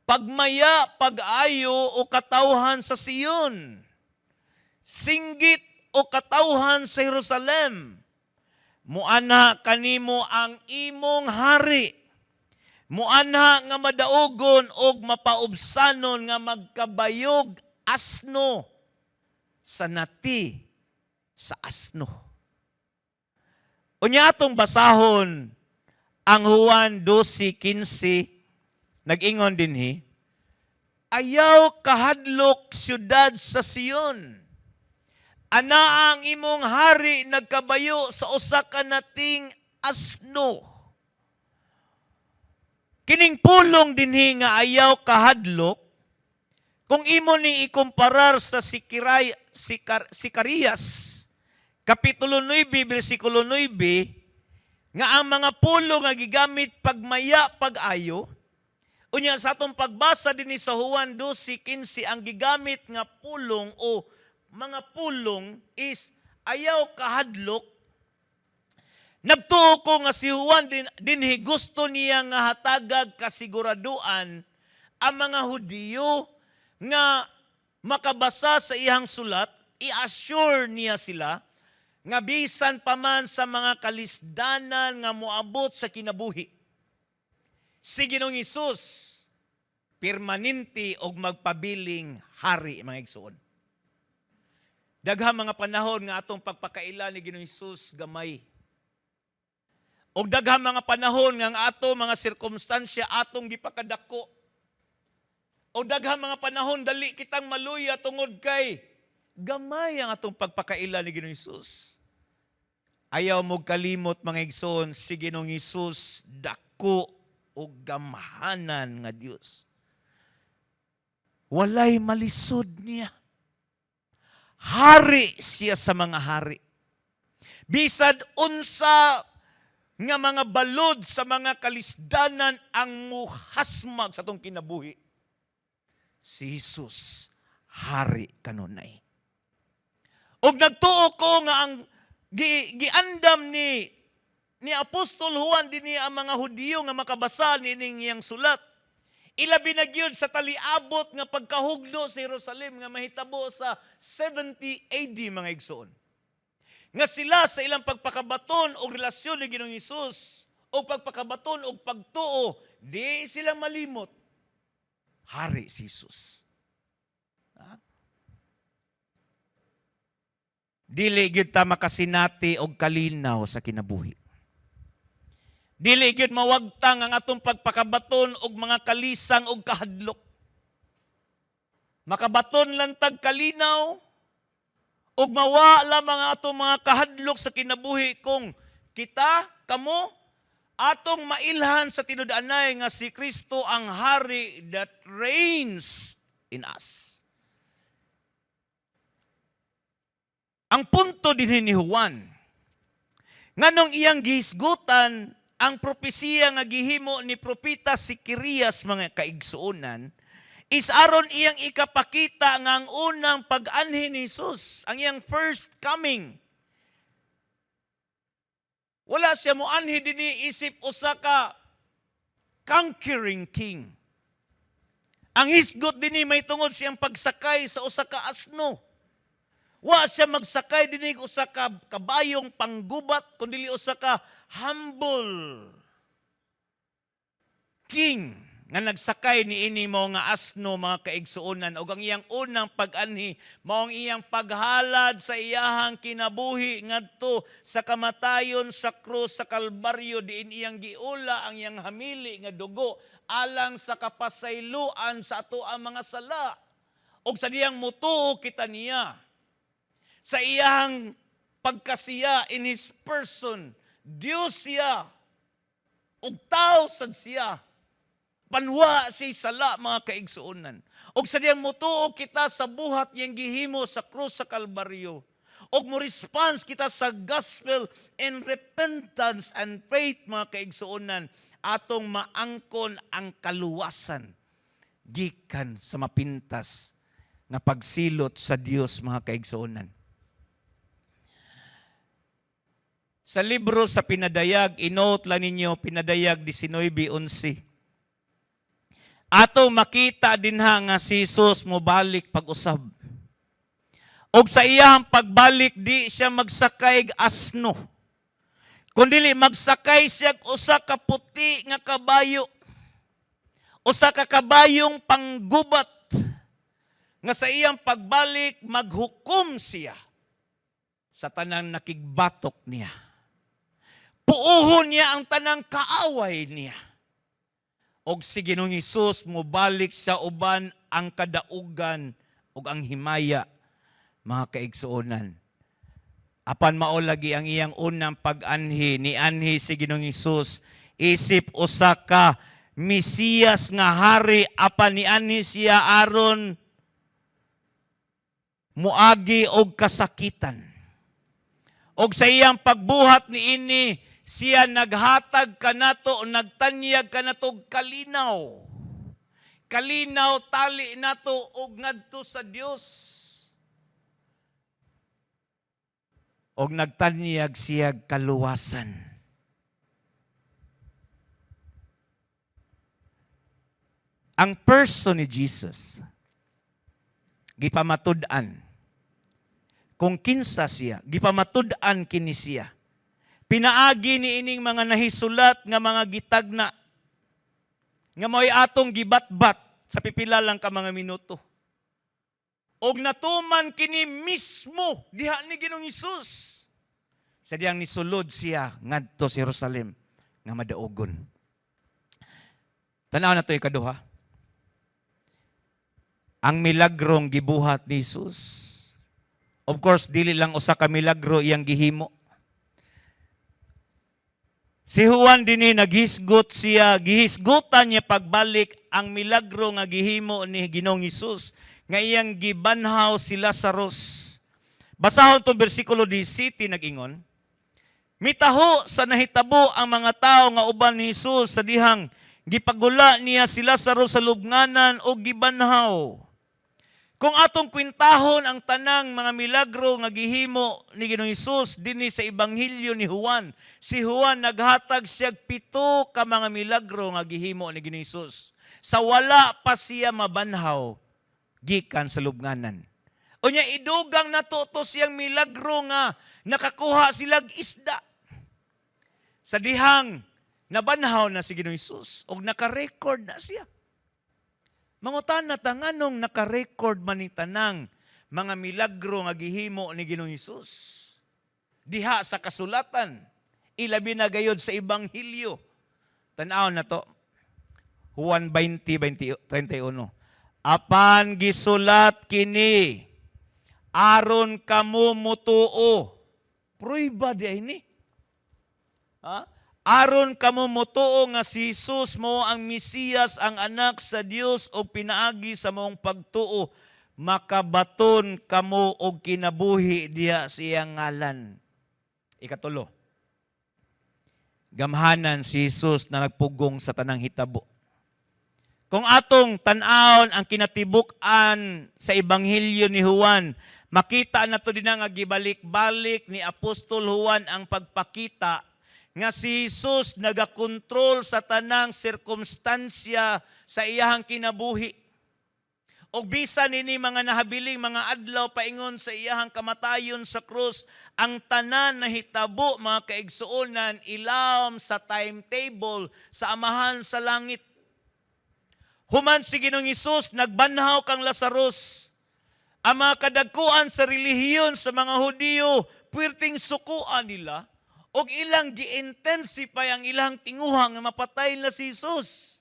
"Pagmaya pag-ayo, o katawhan sa Sion. Singgit, o katawhan sa Jerusalem. Muanha kanimo ang imong hari. Muanha nga madaogon og mapaubsanon nga magkabayog asno sa nati sa asno." Unya atong basahon ang Juan 12:15. Nag-ingon dinhi, "Ayaw kahadlok, syudad sa Sion. Ana ang imong hari nagkabayo sa usa ka nating asno." Kining pulong dinhi nga "ayaw kahadlok", kung imo ning ikumparar sa Sikiray, Sikar, Zacarias kapitulo 9 bersikulo 9 nga ang mga pulong nga gigamit "pagmaya pag-ayo", unya sa atong pagbasa dinhi sa Juan 12:15, ang gigamit nga pulong o mga pulong is "ayaw kahadlok". Nagtuo ko nga si Juan dinhi gusto niya nga hatagag kasiguraduan ang mga Hudiyo nga makabasa sa iyang sulat. I-assure niya sila nga bisan pa man sa mga kalisdanan nga moabot sa kinabuhi, si Ginoong Hesus permanente og magpabiling hari, mga igsoon. Daghang mga panahon nga atong pagpakaila ni Ginoong Hesus gamay. Og daghang mga panahon nga ang ato mga sirkumstansya atong gipakadako. O daghang mga panahon dali kitang maluya tungod kay gamay ang atong pagpakaila ni Ginoong Hesus. Ayaw mo kalimot, mga igsoon, si Ginoong Hesus dako og gamhanan nga Dios. Walay malisod niya. Hari siya sa mga hari. Bisad unsa nga mga balod sa mga kalisdanan ang muhasmag sa atong kinabuhi, si Jesus hari kanunay. Og nagtuo ko nga ang giandam ni Apostol Juan dinhi ang mga Hudiyo nga makabasa niining iyang sulat, ilabi na gyud sa taliabot nga pagkahugno sa Jerusalem nga mahitabo sa 70 AD, mga igsoon. Nga sila sa ilang pagpakabaton og relasyon ni Ginoong Hesus o pagpakabaton og pagtuo, di sila malimot. Hari si Jesus. Ha? Dili gyud ta makasinati og kalinaw sa kinabuhi. Dili gyud mawagtang ang atong pagpakabaton og mga kalisang og kahadlok. Makabaton lang tag kalinaw ug mawa lamang ang atong mga kahadlok sa kinabuhi kung kita, kamo, atong mailhan sa tinud-anay nga si Kristo ang hari that reigns in us. Ang punto dinhi ni Juan, nganong iyang gihisgutan ang propesiya nga gihimo ni propeta Zacarias, mga kaigsuonan, is aron iyang ikapakita nga ang unang pag-anhi ni Jesus, ang iyang first coming. Wala siya moanhi dinhi isip usa ka conquering king. Ang hisgot dinhi may tungod siyang pagsakay sa usa ka asno. Wa siya magsakay dinhi usa ka kabayong panggubat, kundi usa ka humble King nga nagsakay ni ini mao nga asno, mga kaigsuonan, ug ang iyang unang pag-anhi mao ang iyang paghalad sa iyahang kinabuhi ngadto sa kamatayon sa krus sa Kalbaryo, diin iyang giula ang iyang hamili nga dugo alang sa kapasayloan sa ato ang mga sala. Ug sa diyang mutuo kita niya, sa iyang pagkasiya, in His person, Dios siya ug tao sad siya. Panwa siya sala, mga kaigsuonan. Og sa diyang mutuo kita sa buhat niyang gihimo sa krus sa Kalbaryo, og mo response kita sa gospel in repentance and faith, mga kaigsuonan, atong maangkon ang kaluwasan gikan sa mapintas nga pagsilot sa Dios, mga kaigsuonan. Sa libro sa Pinadayag, inote lang ninyo, Pinadayag 19:11. Ato makita dinha nga si Jesus mobalik pag-usab. Og sa iyang pagbalik, di siya magsakay og asno, kundi magsakay siya og usa ka puti nga kabayo. Usa ka kabayong panggubat nga sa iyang pagbalik maghukom siya sa tanang nakigbatok niya. Puuhon niya ang tanang kaaway niya. Og si Ginoong Hesus mobalik sa uban ang kadaugan ug ang himaya, mga kaigsuonan. Apan mao lagi ang iyang unang pag-anhi, ni-anhi si Ginoong Hesus isip usa ka Mesiyas nga hari, apan nianhi siya aron muagi og kasakitan. Og sa iyang pagbuhat niini, siya naghatag kanato, nagtanyag kanato og kalinaw. Kalinaw tali nato og ngadto sa Dios. Og nagtanyag siya kaluwasan. Ang person ni Jesus, gipamatud-an kung kinsa siya, gipamatud-an kini siya. Pinaagi ni ining mga nahisulat nga mga gitagna nga mao'y atong gibatbat sa pipila lang ka mga minuto. Og natuman kini mismo diha ni Ginoong Hesus sa diyang nisulod siya ngadto sa Jerusalem nga madaugon. Tanaw na to ikaduha. Ang milagrong gibuhat ni Jesus. Of course, dili lang usa ka milagro iyang gihimo. Si Juan dinhi naghisgot siya, gihisgutan niya pagbalik ang milagro nga gihimo ni Ginoong Hesus nga iyang gibanhaw si Lazarus. Basahon tong bersikulo 17, nag-ingon: "Mitaho sa nahitabo ang mga tao nga uban ni Jesus sa dihang gipagula niya si Lazarus sa lubnganan o gibanhaw." Kung atong kwintahon ang tanang mga milagro nga gihimo ni Ginoong Hesus dinhi sa Ebanghelyo ni Juan, si Juan naghatag siya 7 ka mga milagro nga gihimo ni Ginoong Hesus sa wala pa siya mabanhaw gikan sa lubnganan. Unya idugang nato to siyang milagro nga nakakuha silag isda sa dihang nabanhaw na si Ginoong Hesus og naka-record na siya. Mangutan na ta, nganong naka-record man ni tanang mga milagro nga gihimo ni Ginoong Hesus diha sa kasulatan, ilabi na gayod sa Ebanghelyo? Tan-aw na to. Juan 20, 20, 31. "Apan gisulat kini aron kamo mutuo." Pruiba di ay ni. Ha? "Aron kamo mutuo nga si Jesus mao ang Mesiyas, ang anak sa Dios, ug pinaagi sa maong pagtuo makabaton kamo og kinabuhi diha sa iyang ngalan." Ikatulo. Gamhanan si Jesus na nagpugong sa tanang hitabo. Kung atong tan-awon ang kinatibuk-an sa Ebanghelyo ni Juan, makita nato din nga gibalik-balik ni Apostol Juan ang pagpakita nga si Jesus nagakontrol sa tanang sirkumstansya sa iyahang kinabuhi. Og bisan nini mga nahabiling mga adlaw paingon sa iyahang kamatayon sa krus, ang tanan nahitabo, mga kaigsuonan, ilawom sa timetable sa Amahan sa langit. Human si Ginoong Hesus nagbanhaw kang Lazarus. Ang mga kadagkuan sa relihiyon sa mga Hudiyo, puwerteng sukuan nila og ilang gi-intensify ang ilang tinguha nga mapatay na si Jesus.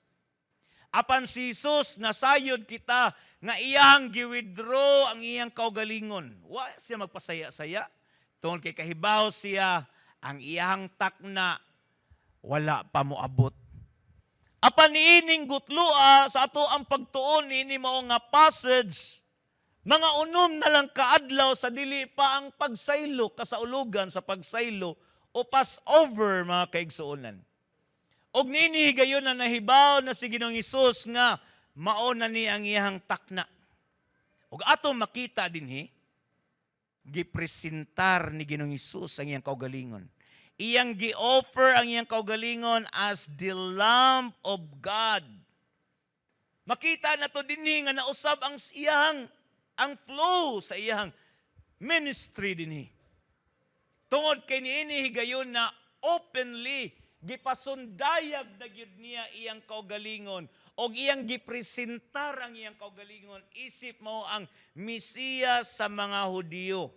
Apan si Jesus, nasayod kita nga iyang gi-withdraw ang iyang kaugalingon. Wa siya magpasaya-saya. Tungod kay kahibaw siya ang iyang takna wala pa moabot. Apan niining gutlua sa ato ang pagtuon niini mao nga passage, mga 6 na lang kaadlaw sa dili pa ang pagsaylo, kasaulugan sa pagsaylo o Passover, mga kaigsuonan. Og niini higayon na nahibaw na si Ginoong Hesus nga mao na ni ang iyang takna. Og ato makita dinhi, gipresentar ni Ginoong Hesus ang iyang kaugalingon. Iyang gi-offer ang iyang kaugalingon as the Lamb of God. Makita na to dinhi nga nausab ang iyang ang flow sa iyang ministry dinhi. Tungod kay niini higayon na openly gipasundayag na gyud niya iyang kaugalingon og iyang gipresentar ang iyang kaugalingon isip mao ang Mesiyas sa mga Hudiyo.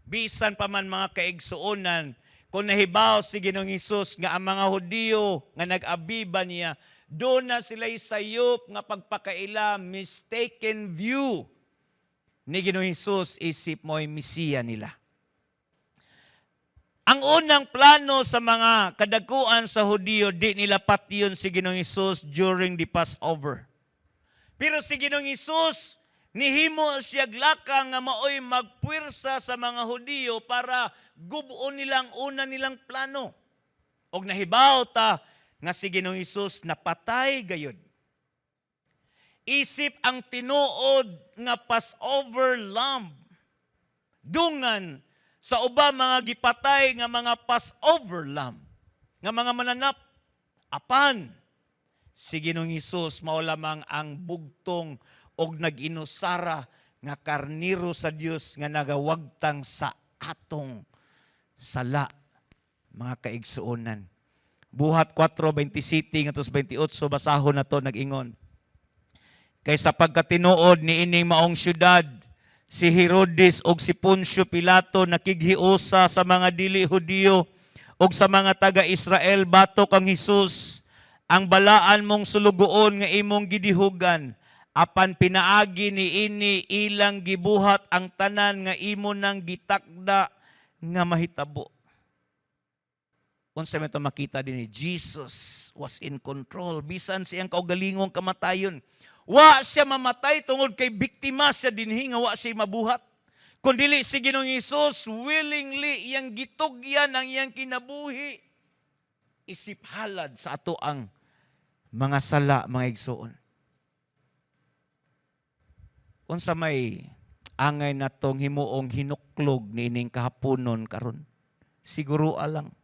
Bisan pa man, mga kaigsuonan, kung nahibaw si Ginoong Hesus nga ang mga Hudiyo nga nag-abiba niya, duna sila sayop nga pagpakaila, mistaken view ni Ginoong Hesus isip mao'y Mesiya nila. Ang unang plano sa mga kadakuan sa Hudiyo, di nila patyon si Ginoong Hesus during the Passover. Pero si Ginoong Hesus, nihimo siya lakang nga maoy magpuwersa sa mga Hudiyo para gubuon nilang una nilang plano. Og nahibaw ta nga si Ginoong Hesus napatay gayud. Isip ang tinuod nga Passover lamb. Dungan sa uba mga gipatay nga mga Passover lamb, nga mga mananap. Apan si Ginoong Hesus mao lamang ang bugtong og nag-inusara nga karniro sa Dios nga nagawagtang sa atong sala, mga kaigsuonan. Buhat 4:27 ngadto 28, basahon nato. Nag-ingon, "Kay sa pagkatinuod niining maong syudad, si Herodes og si Poncio Pilato nakighiusa sa mga dili Hudiyo og sa mga taga-Israel batok ang Hesus, ang balaan mong sulugoon nga imong gidihugan. Apan pinaagi niini ilang gibuhat ang tanan nga imo nang gitakda nga mahitabo." Unsa man ito makita din, Jesus was in control bisan siyang kaugalingong kamatayon. Wa siya mamatay tungod kay biktima siya dinhi nga wa siya mabuhat. Kung dili si Ginoong Hesus willingly iyang gitugyan ang iyang kinabuhi isip halad sa ato ang mga sala, mga igsuon. Unsa may angay natong himuong hinuklog niining kahaponon karon? Siguro alang.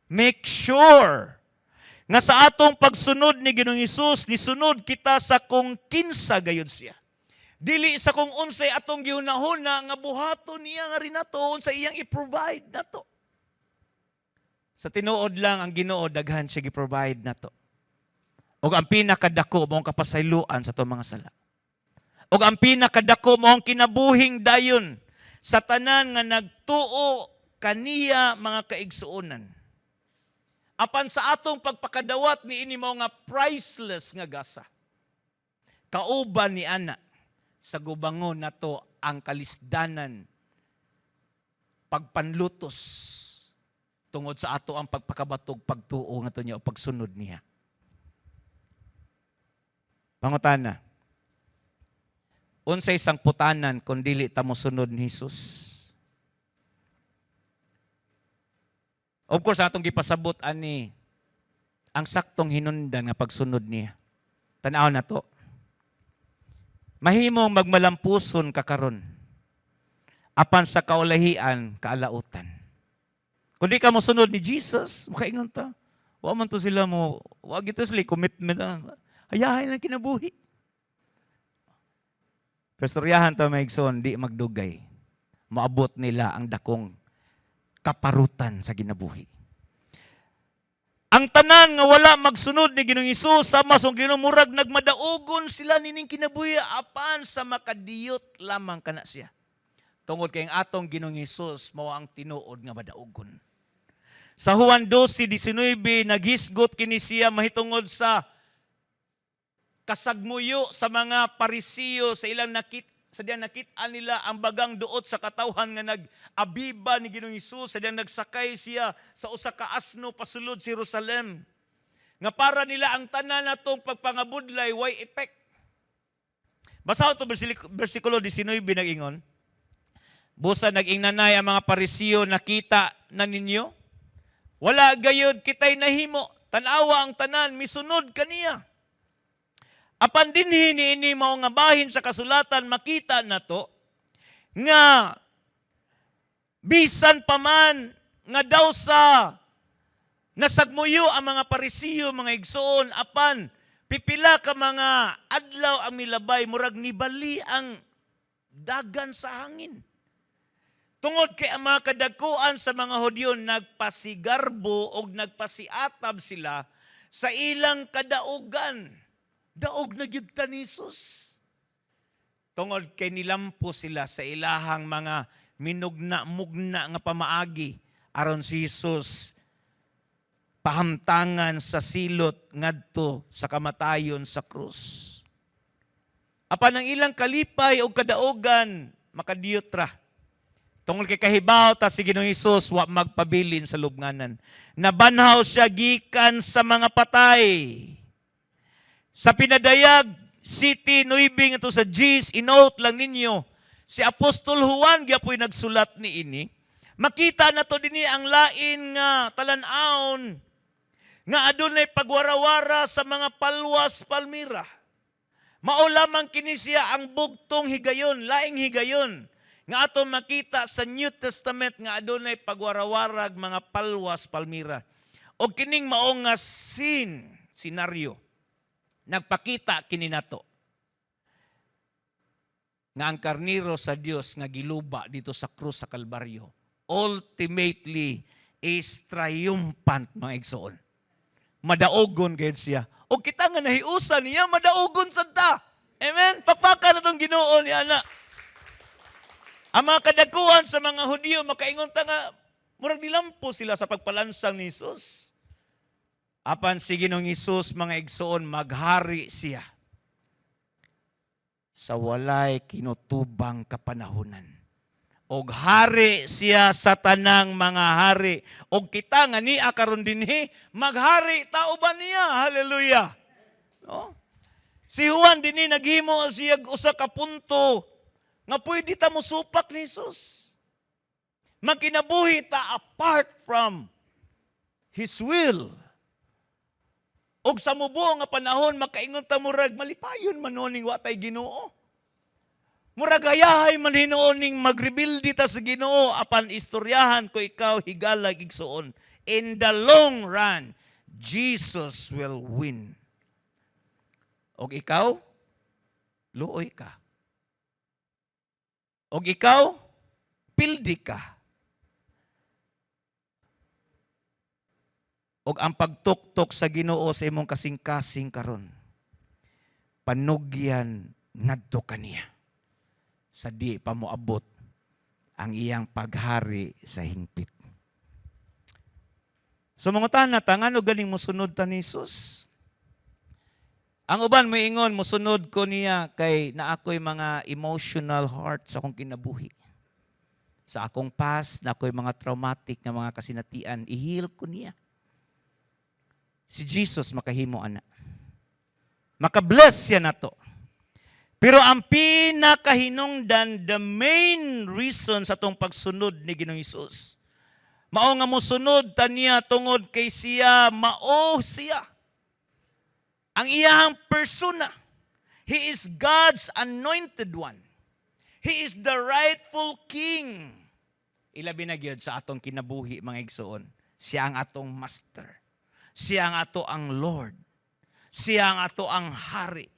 Make sure nga sa atong pagsunod ni Ginoong Hesus, nisunod kita sa kung kinsa gayud siya. Dili sa kung unsay atong gihunahuna nga buhaton niya nga rinato, unsa iyang i-provide nato. Sa tinuod lang, ang Ginoo daghan siya gi-provide nato. Ug ang pinakadako mao ang kapasayloan sa atong mga sala. Ug ang pinakadako mao ang kinabuhing dayon sa tanan nga nagtuo kaniya, mga kaigsuonan. Apan sa atong pagpakadawat niini mao nga priceless nga gasa, kauban ni ana sa gubangon nato ang kalisdanan pagpanlutos tungod sa ato ang pagpakabatog pagtuo nga niya o pagsunod niya. Pangutana. Unsay sangputanan kung dili ta mosunod ni Jesus? Of course, atong gipasabot ani ang saktong hinundan nga pagsunod niya. Tan-aw na to. Mahimong magmalampuson ka karon. Apan sa kaulahian, kaalautan. Kung di ka mosunod ni Jesus, makaingon ta. Wa man to sila mo, wa gito sila commitment. Hayahay lang kinabuhi. Pero storyahan ta, mga igsoon, di magdugay. Maabot nila ang dakong kaparutan sa ginabuhi. Ang tanan nga wala magsunod ni Ginoong Hesus sama sa Ginoo, murag nagmadaugon sila nining kinabuhi, apan sa makadiyot lamang kana siya. Tungod kay ang atong Ginoong Hesus mao ang tinuod nga madaugon. Sa Juan 12:19, naghisgot kini siya mahitungod sa kasagmuyo sa mga Parisiyo sa ilang nakit sa diyang nakit-an nila ang bagang duot sa katawhan nga nag-abiba ni Ginoong Hesus sa diyang nagsakay siya sa usa ka asno pasulod sa Jerusalem. Nga para nila ang tanan natong pagpangabudlay way effect. Basa to versikulo 19, nag-ingon. Busa nag-ingnanay ang mga Parisiyo, "Nakita na ninyo? Wala gayod kitay nahimo. Tanawa ang tanan, misunod kaniya." Apan dinhi niini mao nga bahin sa kasulatan, makita nato nga bisan pa man nga daw sa nasagmuyo ang mga Parisiyo, mga igsoon, apan pipila ka mga adlaw ang milabay, murag nibali ang dagan sa hangin. Tungod kay ang mga kadakuan sa mga Hudyo nagpasigarbo og nagpasiatab sila sa ilang kadaugan. Daog na gyud ta ni Jesus. Tungod kay nilampo sila sa ilahang mga minugna-mugna nga pamaagi aron si Jesus pahamtangan sa silot ngadto sa kamatayon sa krus. Apan ang ilang kalipay o kadaogan makadiyot ra. Tungod kay kahibaw ta si Ginoong Hesus wa magpabilin sa lubnganan. Nabanhaw siya gikan sa mga patay. Sa Pinadayag City Nuibing ito sa G's, inote lang ninyo. Si Apostol Juan gyapoy nagsulat ni ini. Makita na to dinhi ang lain nga talan-awon nga adunay pagwarawara sa mga palwas palmira. Mao lamang kini siya ang bugtong higayon, laing higayon nga ato makita sa New Testament nga adunay pagwarawarag mga palwas palmira. O kining mao nga scene, senaryo, nagpakita kini nato nga ang karniro sa Dios nga giluba dito sa krus sa Kalbaryo ultimately is triumphant, mga igsoon. Madaogon gayud siya. O kita nga nahiusa niya, madaogon sad ta. Amen? Pakpaka na tong Ginoo niya na. Ang mga kadakuan sa mga Hudiyo, makaingon ta nga, murag nilampo sila sa pagpalansang ni Jesus. Apan si Ginoong Hesus, mga igsoon, maghari siya sa walay kinutubang kapanahunan. Og hari siya sa tanang mga hari. Og kita nga niya karon dinhi, maghari ta uban niya. Hallelujah. No? Si Juan dinhi naghimo siya usa ka punto nga pwede ta mosupak ni Jesus. Magkinabuhi ta apart from His will. Og sa mubo nga panahon, makaingon ta murag malipayon man ning wa tay Ginoo. Murag hayahay man hinuon ning magrebilde ta sa Ginoo, apan istoryahan ko ikaw, higalag igsuon. In the long run, Jesus will win. Og ikaw, luoy ka. Og ikaw, pildi ka. Og ang pagtuktok sa Ginoo sa imong kasing-kasing karon, panugyan ngadto kaniya sa di pa moabot ang iyang paghari sa hingpit. So mangutana ta, ngano ganing mosunod ta ni Jesus? Ang uban moingon, "Mosunod ko niya kay naa ko'y mga emotional heart sa akong kinabuhi. Sa akong past, naa ko'y mga traumatic nga mga kasinatian, i-heal ko niya." Si Jesus makahimo ana. Makabless siya nato. Pero ang pinakahinungdan, the main reason sa atong pagsunod ni Ginoong Hesus, mao nga mosunod ta niya tungod kay siya mao siya. Ang iyahang persona. He is God's anointed one. He is the rightful king. Ilabi na gyud sa atong kinabuhi, mga igsoon. Siya ang atong master. Siya ang ato ang Lord. Siya ang ato ang hari.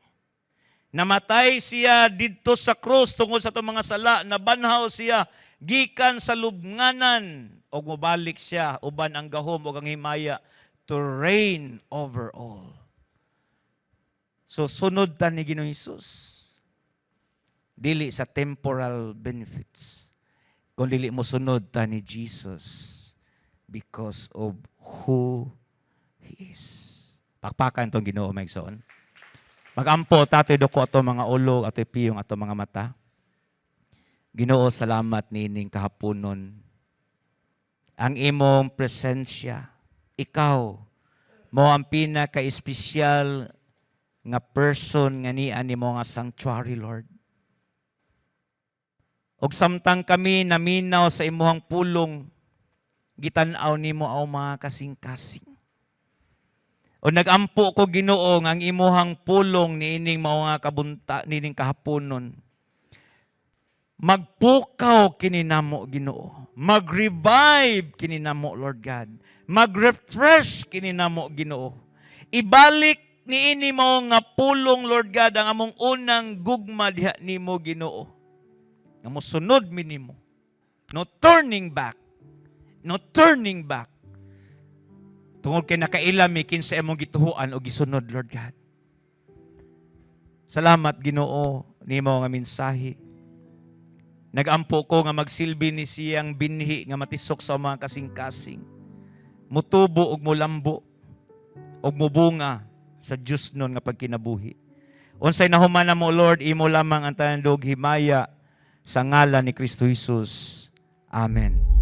Namatay siya didto sa krus tungod sa atong mga sala. Nabanhaw siya gikan sa lubnganan. Og mobalik siya uban ang gahom ug ang himaya. to reign over all. So sunod ta ni Ginoong Hesus. Dili sa temporal benefits, kung dili mo sunod ta ni Jesus because of who He is. Pakpakan tong Ginoo, mga igsoon. Magampo ta, atoy duko ato mga ulo, atoy piyong ato mga mata. Ginoo, salamat niining kahaponon. Ang imong presensya, ikaw, mao ang pinaka-espesyal nga person nga niya nimo nga sanctuary, Lord. Og samtang kami naminaw sa imuhang pulong, gitan-aw nimo ang mga kasing-kasing. O nagampo ko, Ginoo, nga ang imuhang pulong niining mao nga kabunta niining kahaponon, magpukaw kini namo, Ginoo. Mag-revive kini namo, Lord God. Mag-refresh kini namo, Ginoo. Ibalik niini mo nga pulong, Lord God, ang among unang gugma diha nimo, Ginoo. Nga mosunod mi nimo. No turning back. No turning back. Tungod kay nakaila mi kinsa imong gituhuan o gisunod, Lord God. Salamat, Ginoo, nimo nga mensahe. Nagampo ko nga magsilbi ni siyang binhi nga matisok sa mga kasing-kasing. Mutubo og mulambo og mubunga sa Diyos nun nga pagkinabuhi. Unsay nahuman mo, Lord, imo lamang ang tanan himaya sa ngalan ni Kristo Jesus. Amen.